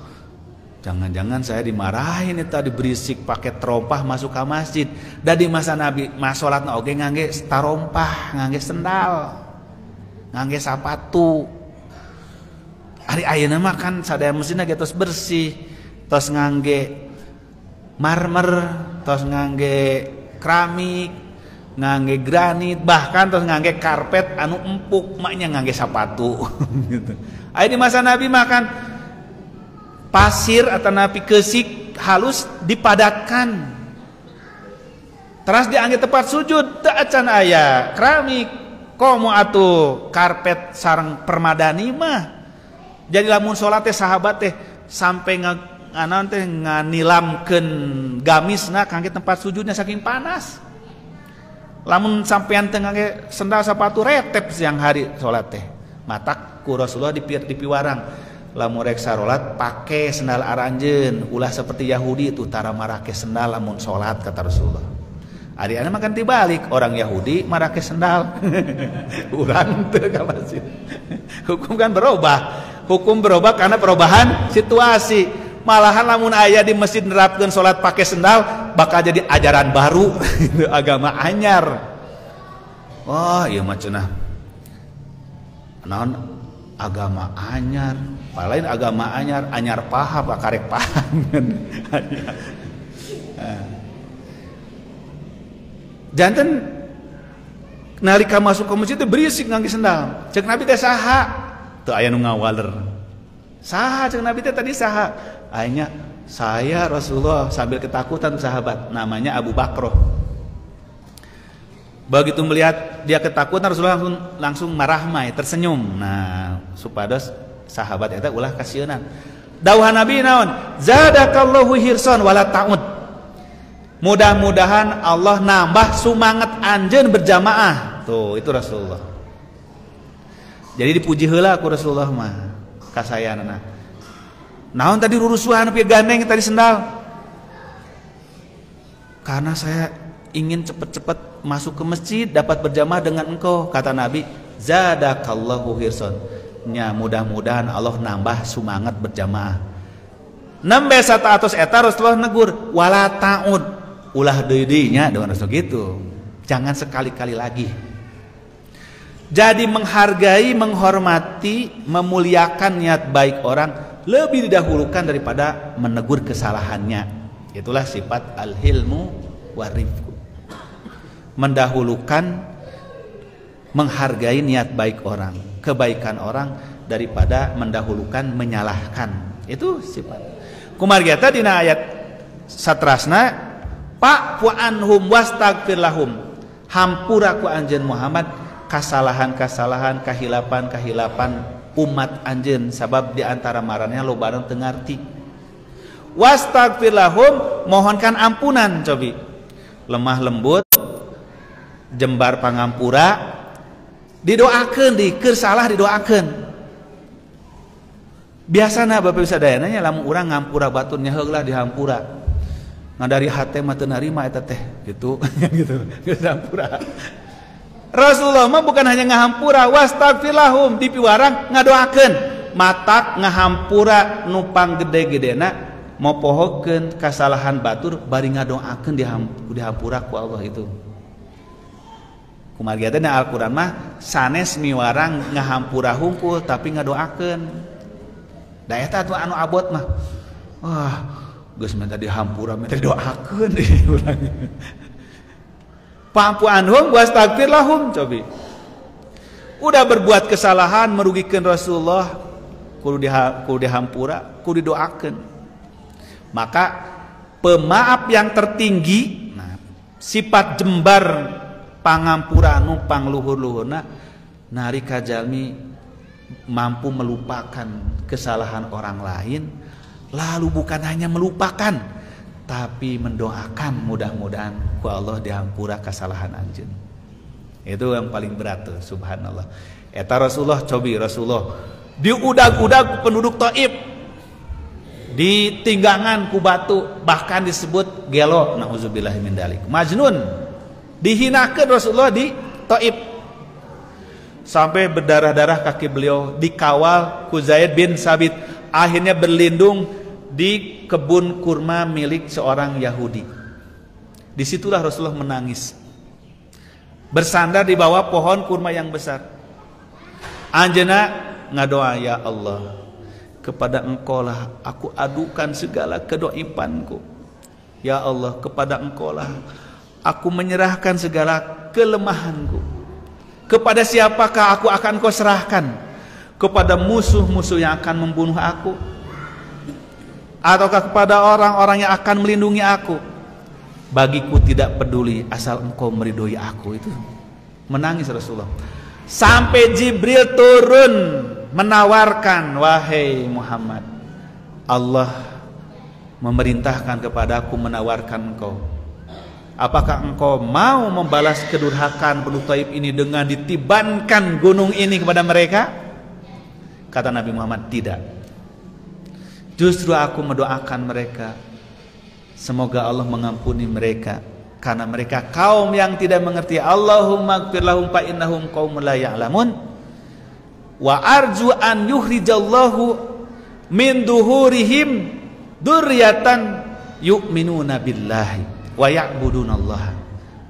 jangan-jangan saya dimarahin tadi berisik pakai terompah masuk ke masjid. Da di masa Nabi mah salatna oge ngangge tarompah, ngangge sendal, ngangge sapatu. Ari ayeuna mah kan sadaya mesinna ge tos bersih, tos ngangge marmer, tos ngangge keramik, ngangge granit, bahkan tos ngangge karpet anu empuk, maknya ngangge sapatu gitu. Aya di masa Nabi mah kan pasir atau napi kesik halus dipadatkan. Teras diangge tempat sujud, teu acan aya keramik, komo atuh karpet sareng permadani mah. Jadi lamun sholat teh sahabat teh sampai nganan teh nganilamkeun gamisna kangge tempat sujudnya saking panas. Lamun sampean teh ngangge sendal sepatu retep siang hari sholat teh. Matak ku Rasulullah dipiwarang. Lamun rek sarolat pake sendal aranjeun, ulah seperti Yahudi itu tara marake sendal lamun sholat kata Rasulullah. Ari ana makan tibalik, orang Yahudi marake sendal. Urang teu ka masjid. Hukum kan berubah. Hukum berubah karena perubahan situasi. Malahan lamun aya di masjid nerapkeun salat pakai sendal bakal jadi ajaran baru agama anyar. Wah, ieu mah cenah. Naon agama anyar? Lain agama anyar, anyar paham karek paham. Janten nalika masuk ke masjid teh berisik ngangge sendal. Cek Nabi teh saha? Teu aya nu ngawaler. Saha cek Nabi teh tadi saha? Akhirnya saya Rasulullah, sambil ketakutan sahabat, namanya Abu Bakroh. Begitu melihat dia ketakutan, Rasulullah langsung marahmai, tersenyum. Nah, supados sahabat eta ulah kasieunan. Dawuhan Nabi naon? Zadakallahu hirson wala ta'ud. Mudah-mudahan Allah nambah sumanget anjeun berjamaah. Tuh, itu Rasulullah. Jadi dipuji heula ku Rasulullah mah kasayanana. Naon tadi rurusuhan pieu gandeng tadi sendal? Karena saya ingin cepat-cepat masuk ke masjid dapat berjamaah dengan engkau, kata Nabi, zadakallahu hirson. Nya mudah-mudahan Allah nambah semangat berjamaah. Nembe 100 eta Rasulullah negur, wala ta'ud. Ulah deui-deui nya dengan Rasul gitu. Jangan sekali-kali lagi. Jadi menghargai, menghormati, memuliakan niat baik orang lebih didahulukan daripada menegur kesalahannya. Itulah sifat al-hilmu warifku. Mendahulukan menghargai niat baik orang, kebaikan orang daripada mendahulukan menyalahkan. Itu sifat. Kumargi eta dina ayat satrasna fa'fu anhum wastaghfir lahum. Hampura ku anjeun Muhammad kasalahan-kasalahan, kahilapan-kahilapan umat anjeun sabab di antara maranehna loba anu teu ngarti. Wastaghfir lahum, mohonkan ampunan cobi. Lemah lembut, jembar pangampura, didoakeun di keur salah didoakeun. Biasana Bapak Ibu sadayana nya lamun urang ngampura batur nya heula dihampura. Ngan dari hate mah teu narima eta teh gitu gitu. Geus hampura. Rasulullah mah bukan hanya ngahampura, wastaghfir lahum dipiwarang ngadoakeun. Matak ngahampura nu panggede-gedena mopohokeun kasalahan batur bari ngadoakeun dihampura ku Allah itu. Kumargi teh Al-Qur'an mah sanes miwarang ngahampura hungkul tapi ngadoakeun. Da eta atuh anu abot mah. Wah, geus minta dihampura minta didoakeun urang. Fa'fu anhum wastaghfir lahum cobi. Udah berbuat kesalahan merugikan Rasulullah kudu dihampura, kudu didoakeun. Maka pemaaf yang tertinggi, nah, sifat jembar pangampura nu pangluhur-luhurna nalika jalmi mampu melupakan kesalahan orang lain, lalu bukan hanya melupakan tapi mendoakan mudah-mudahan ku Allah dihampura kesalahan anjeun. Itu yang paling berat tuh, subhanallah. Eta Rasulullah cobi Rasulullah diudag-udag penduduk Taif, ditinggangan ku batu, bahkan disebut gelo, nauzubillahi min dalik, majnun. Dihinakan Rasulullah di Taif sampai berdarah-darah kaki beliau, dikawal ku Zaid bin Sabit, akhirnya berlindung di kebun kurma milik seorang Yahudi. Disitulah Rasulullah menangis, bersandar di bawah pohon kurma yang besar. Anjeunna ngadoa, ya Allah, kepada Engkau lah aku adukan segala kedoipanku. Ya Allah, kepada Engkau lah aku menyerahkan segala kelemahanku. Kepada siapakah aku akan Kau serahkan? Kepada musuh-musuh yang akan membunuh aku, ataukah kepada orang-orang yang akan melindungi aku? Bagiku tidak peduli asal Engkau meridhoi aku. Itu menangis Rasulullah sampai Jibril turun menawarkan, wahai Muhammad, Allah memerintahkan kepadaku menawarkan engkau. Apakah engkau mau membalas kedurhakaan penduduk Taif ini dengan ditibankan gunung ini kepada mereka? Kata Nabi Muhammad, tidak. Justru aku mendoakan mereka, semoga Allah mengampuni mereka, karena mereka kaum yang tidak mengerti. Allahumma gfir lahum fa innahum qaumun la ya'lamun. Wa arju an yukhrijallahu min duhurihim dzurriatan yu'minuna billahi wa ya'budunallah.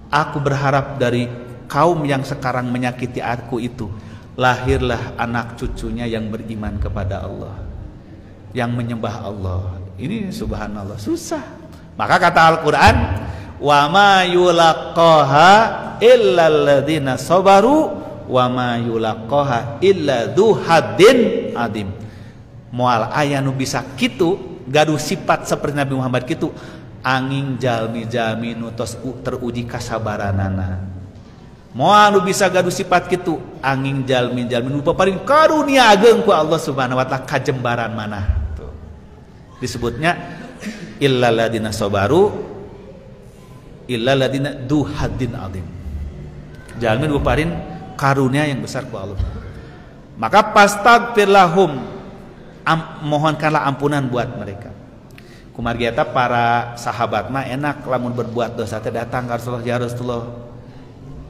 Aku berharap dari kaum yang sekarang menyakiti aku itu lahirlah anak cucunya yang beriman kepada Allah, yang menyembah Allah. Ini subhanallah susah. Maka kata Al-Quran, wa ma yulaqaha illa alladziina sabaru wa ma yulaqaha illa dzu haddin adim. Moal aya nu bisa kitu gaduh sifat seperti Nabi Muhammad kitu, angin jalmi-jalmi nu tos teruji kasabaranana. Moal nu bisa gaduh sifat kitu angin jalmi-jalmi nu paparin karunia ageung ku Allah Subhanahu wa taala kajembaran manah. Tuh. Disebutnya illal ladina sabaru illal ladina du haddin adim. Jalmi nu paparin karunia yang besar ku Allah. Maka pastaghfir lahum, mohonkanlah ampunan buat mereka. Kumargi eta para sahabat mah enak lamun berbuat dosa teh datang ka Rasulullah, ya Rasulullah,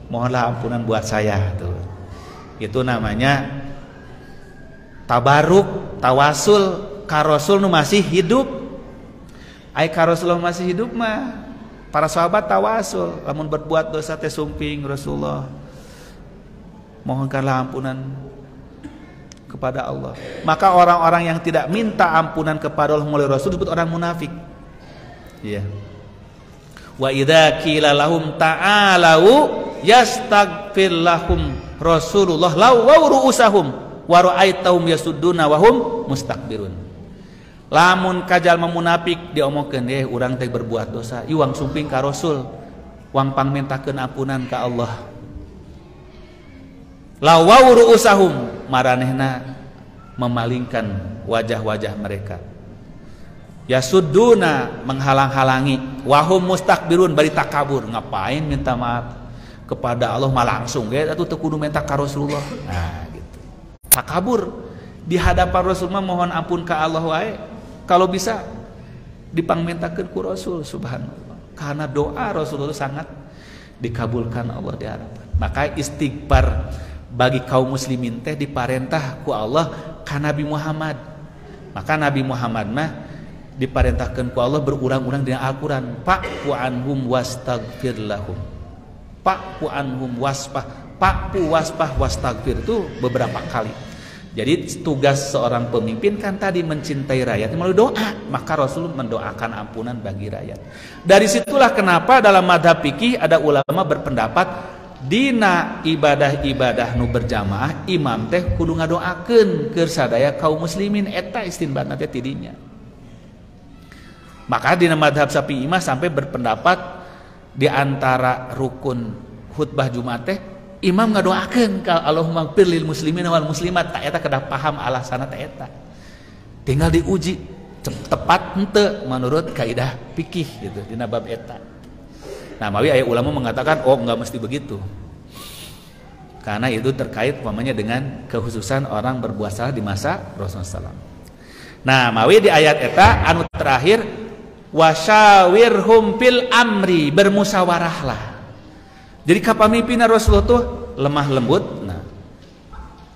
mohonlah ampunan buat saya. Tuh. Itu namanya tabaruk, tawasul ka Rasul nu masih hidup. Ai ka Rasulullah masih hidup mah para sahabat tawasul lamun berbuat dosa teh sumping Rasulullah, mohonkanlah ampunan kepada Allah. Maka orang-orang yang tidak minta ampunan kepada Allah melalui Rasul disebut orang munafik. Iya. Wa idza qila lahum ta'alu yastaghfir lahum Rasulullah law ru'usahum wa ra'aitahum yasudduna wa hum mustakbirun. Lamun kajalma munafik diomongkeun urang teh berbuat dosa, ieu wang sumping ka Rasul, wang pangmentakeun ampunan ka Allah. Lawaw ru'usahum, maranehna memalingkan wajah-wajah mereka. Yasudduna, menghalang-halangi, wahum mustakbirun, bari takabur, ngapain minta maaf kepada Allah mah langsung ge atuh teu kudu minta ka Rasulullah. Nah, gitu. Takabur di hadapan Rasul mah mohon ampun ka Allah wae. Kalau bisa dipangmentakeun ku Rasul, subhanallah. Karena doa Rasulullah sangat dikabulkan Allah di hadapan. Maka istighfar bagi kaum muslimin teh diparentah ku Allah ka Nabi Muhammad. Maka Nabi Muhammad mah diparentahkan ku Allah berulang-ulang di Al-Qur'an, fa'fu anhum wastaghfir lahum. Fa'fu anhum wasfah, fa'fu wasfah wastaghfir itu beberapa kali. Jadi tugas seorang pemimpin kan tadi mencintai rakyat melalui doa. Maka Rasul mendoakan ampunan bagi rakyat. Dari situlah kenapa dalam madhab fikih ada ulama berpendapat dina ibadah-ibadah nu berjamaah imam teh kudu ngadoakeun keur sadaya kaum muslimin, eta istinbatna teh tidinya. Maka dina madhab Syafi'i mah sampai berpendapat di antara rukun khutbah Jumat teh imam ngadoakeun ka Allahumma ighfir lil muslimina wal muslimat, tak eta kedah paham alasana teh eta. Tinggal diuji tepat henteu menurut kaidah fikih gitu dina bab eta. Nah, mawi aya ulama mengatakan oh enggak mesti begitu. Karena itu terkait umpamanya dengan kekhususan orang berbuat salah di masa Rasulullah SAW. Nah, mawi di ayat eta anu terakhir wasyawirhum fil amri, bermusyawarahlah. Jadi kapamimpinan Rasulullah tuh lemah lembut, nah,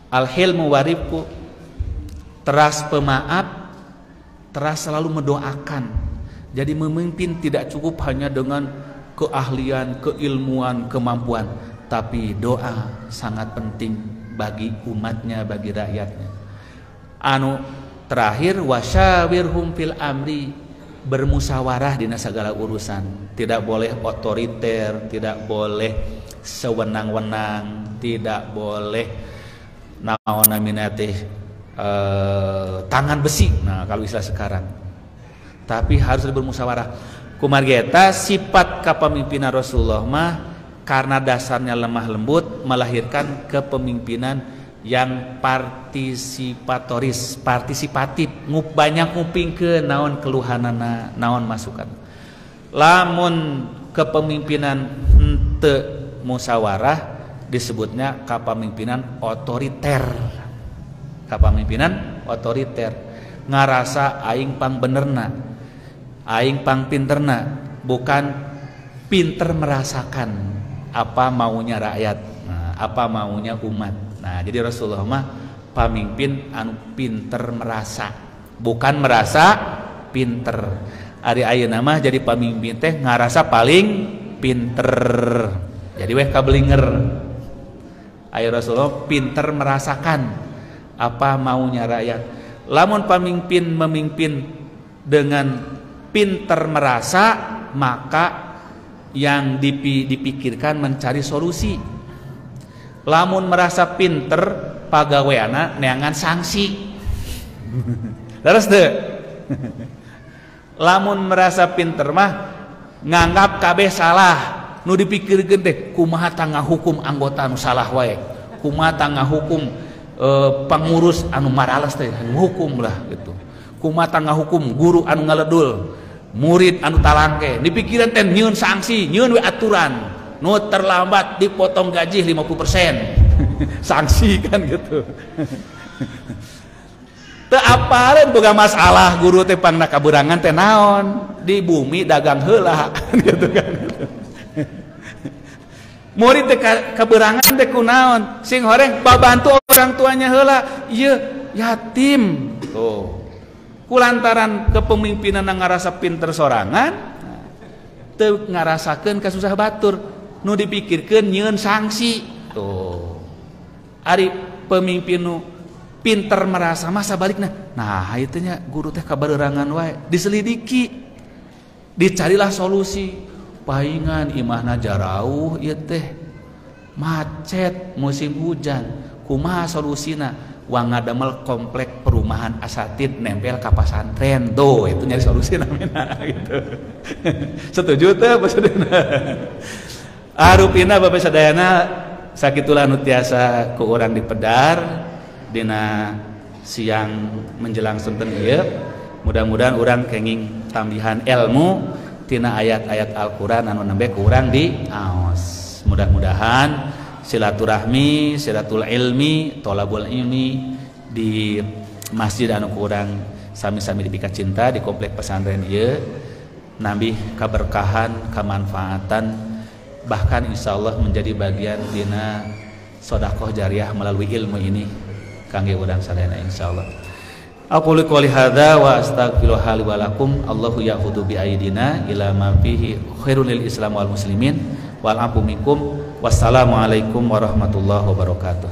al-hilmu warifku, teras pemaaf, teras selalu mendoakan. Jadi memimpin tidak cukup hanya dengan keahlian, keilmuan, kemampuan, tapi doa sangat penting bagi umatnya, bagi rakyatnya. Anu terakhir wasyawirhum fil amri, bermusyawarah dina segala urusan. Tidak boleh otoriter, tidak boleh sewenang-wenang, tidak boleh naon namina teh tangan besi. Nah, kalau istilah sekarang. Tapi harus bermusyawarah. Kumargi eta sifat kepemimpinan Rasulullah mah karena dasarnya lemah lembut melahirkan kepemimpinan yang partisipatoris, partisipatif, banyak ngupingkeun naon keluhanana, naon masukan. Lamun kepemimpinan henteu musyawarah disebutnya kepemimpinan otoriter. Kepemimpinan otoriter ngarasa aing pang benerna, aing pang pinterna, bukan pinter merasakan apa maunya rakyat, nah, apa maunya umat. Nah, jadi Rasulullah mah pamimpin anu pinter merasa, bukan merasa pinter. Ari ayeuna mah jadi pamimpin teh ngarasa paling pinter. Jadi weh kabelinger. Ayo Rasulullah pinter merasakan apa maunya rakyat. Lamun pamimpin memimpin dengan pinter merasa, maka yang dipikirkan mencari solusi. Lamun merasa pinter pagaweana neangan sanksi. Terus deh. Lamun merasa pinter mah nganggap kabeh salah. Nu dipikirkeun teh kumaha tangga hukum anggota nu salah wae. Kumaha tangga hukum pengurus anu marales teh hukum lah gitu. Kumaha tangga hukum guru anu ngaledul, murid anu talangke. Dipikiran teh nyieun sanksi, nyieun we aturan. Nu terlambat dipotong gaji 50%. Sanksi kan gitu. Teu apaleun boga masalah guru teh pangna kaberangan teh naon, di bumi dagang heula gitu kan. Murid teh kaberangan teh kunaon, sing horeng babantu orang tuanya heula, ieu yatim. Tuh. Kulantaran kepemimpinan ngarasa pinter sorangan, teu ngarasakeun kasusah batur. Nu dipikirkeun nyieun sanksi. Tuh. Ari pemimpin nu Pinter merasa masa balikna. Nah, itu nya guru teh kabareurangan wae, diselidiki. Dicarilah solusi. Paingan imahna jarauh ieu teh. Macet musim hujan. Kumaha solusina? Wang ngadamel komplek perumahan asatid nempel ka pasantren. Tuh, itu nyari solusi namina gitu. Setuju teh maksudna? Arupina Bapak sadayana sakitulah nu tiasa ku urang dipedar dina siang menjelang sonten ieu. Mudah-mudahan urang kenging tambihan ilmu tina ayat-ayat Al-Qur'an anu nembe ku urang diaos. Mudah-mudahan silaturahmi, silatul ilmi, tolabul ilmi di masjid anu ku urang sami-sami dipika cinta di komplek pesantren ieu nambih kaberkahan, kamanfaatan, bahkan insyaallah menjadi bagian dina sedekah jariah melalui ilmu ini kangge urang sadayana insyaallah. Aqulu qouli hadza wa astaghfirullah li wa lakum. Allahu ya'khudhu bi aidina ila ma fihi khairul lil islam wal muslimin wal afu minkum. Wassalamualaikum warahmatullahi wabarakatuh.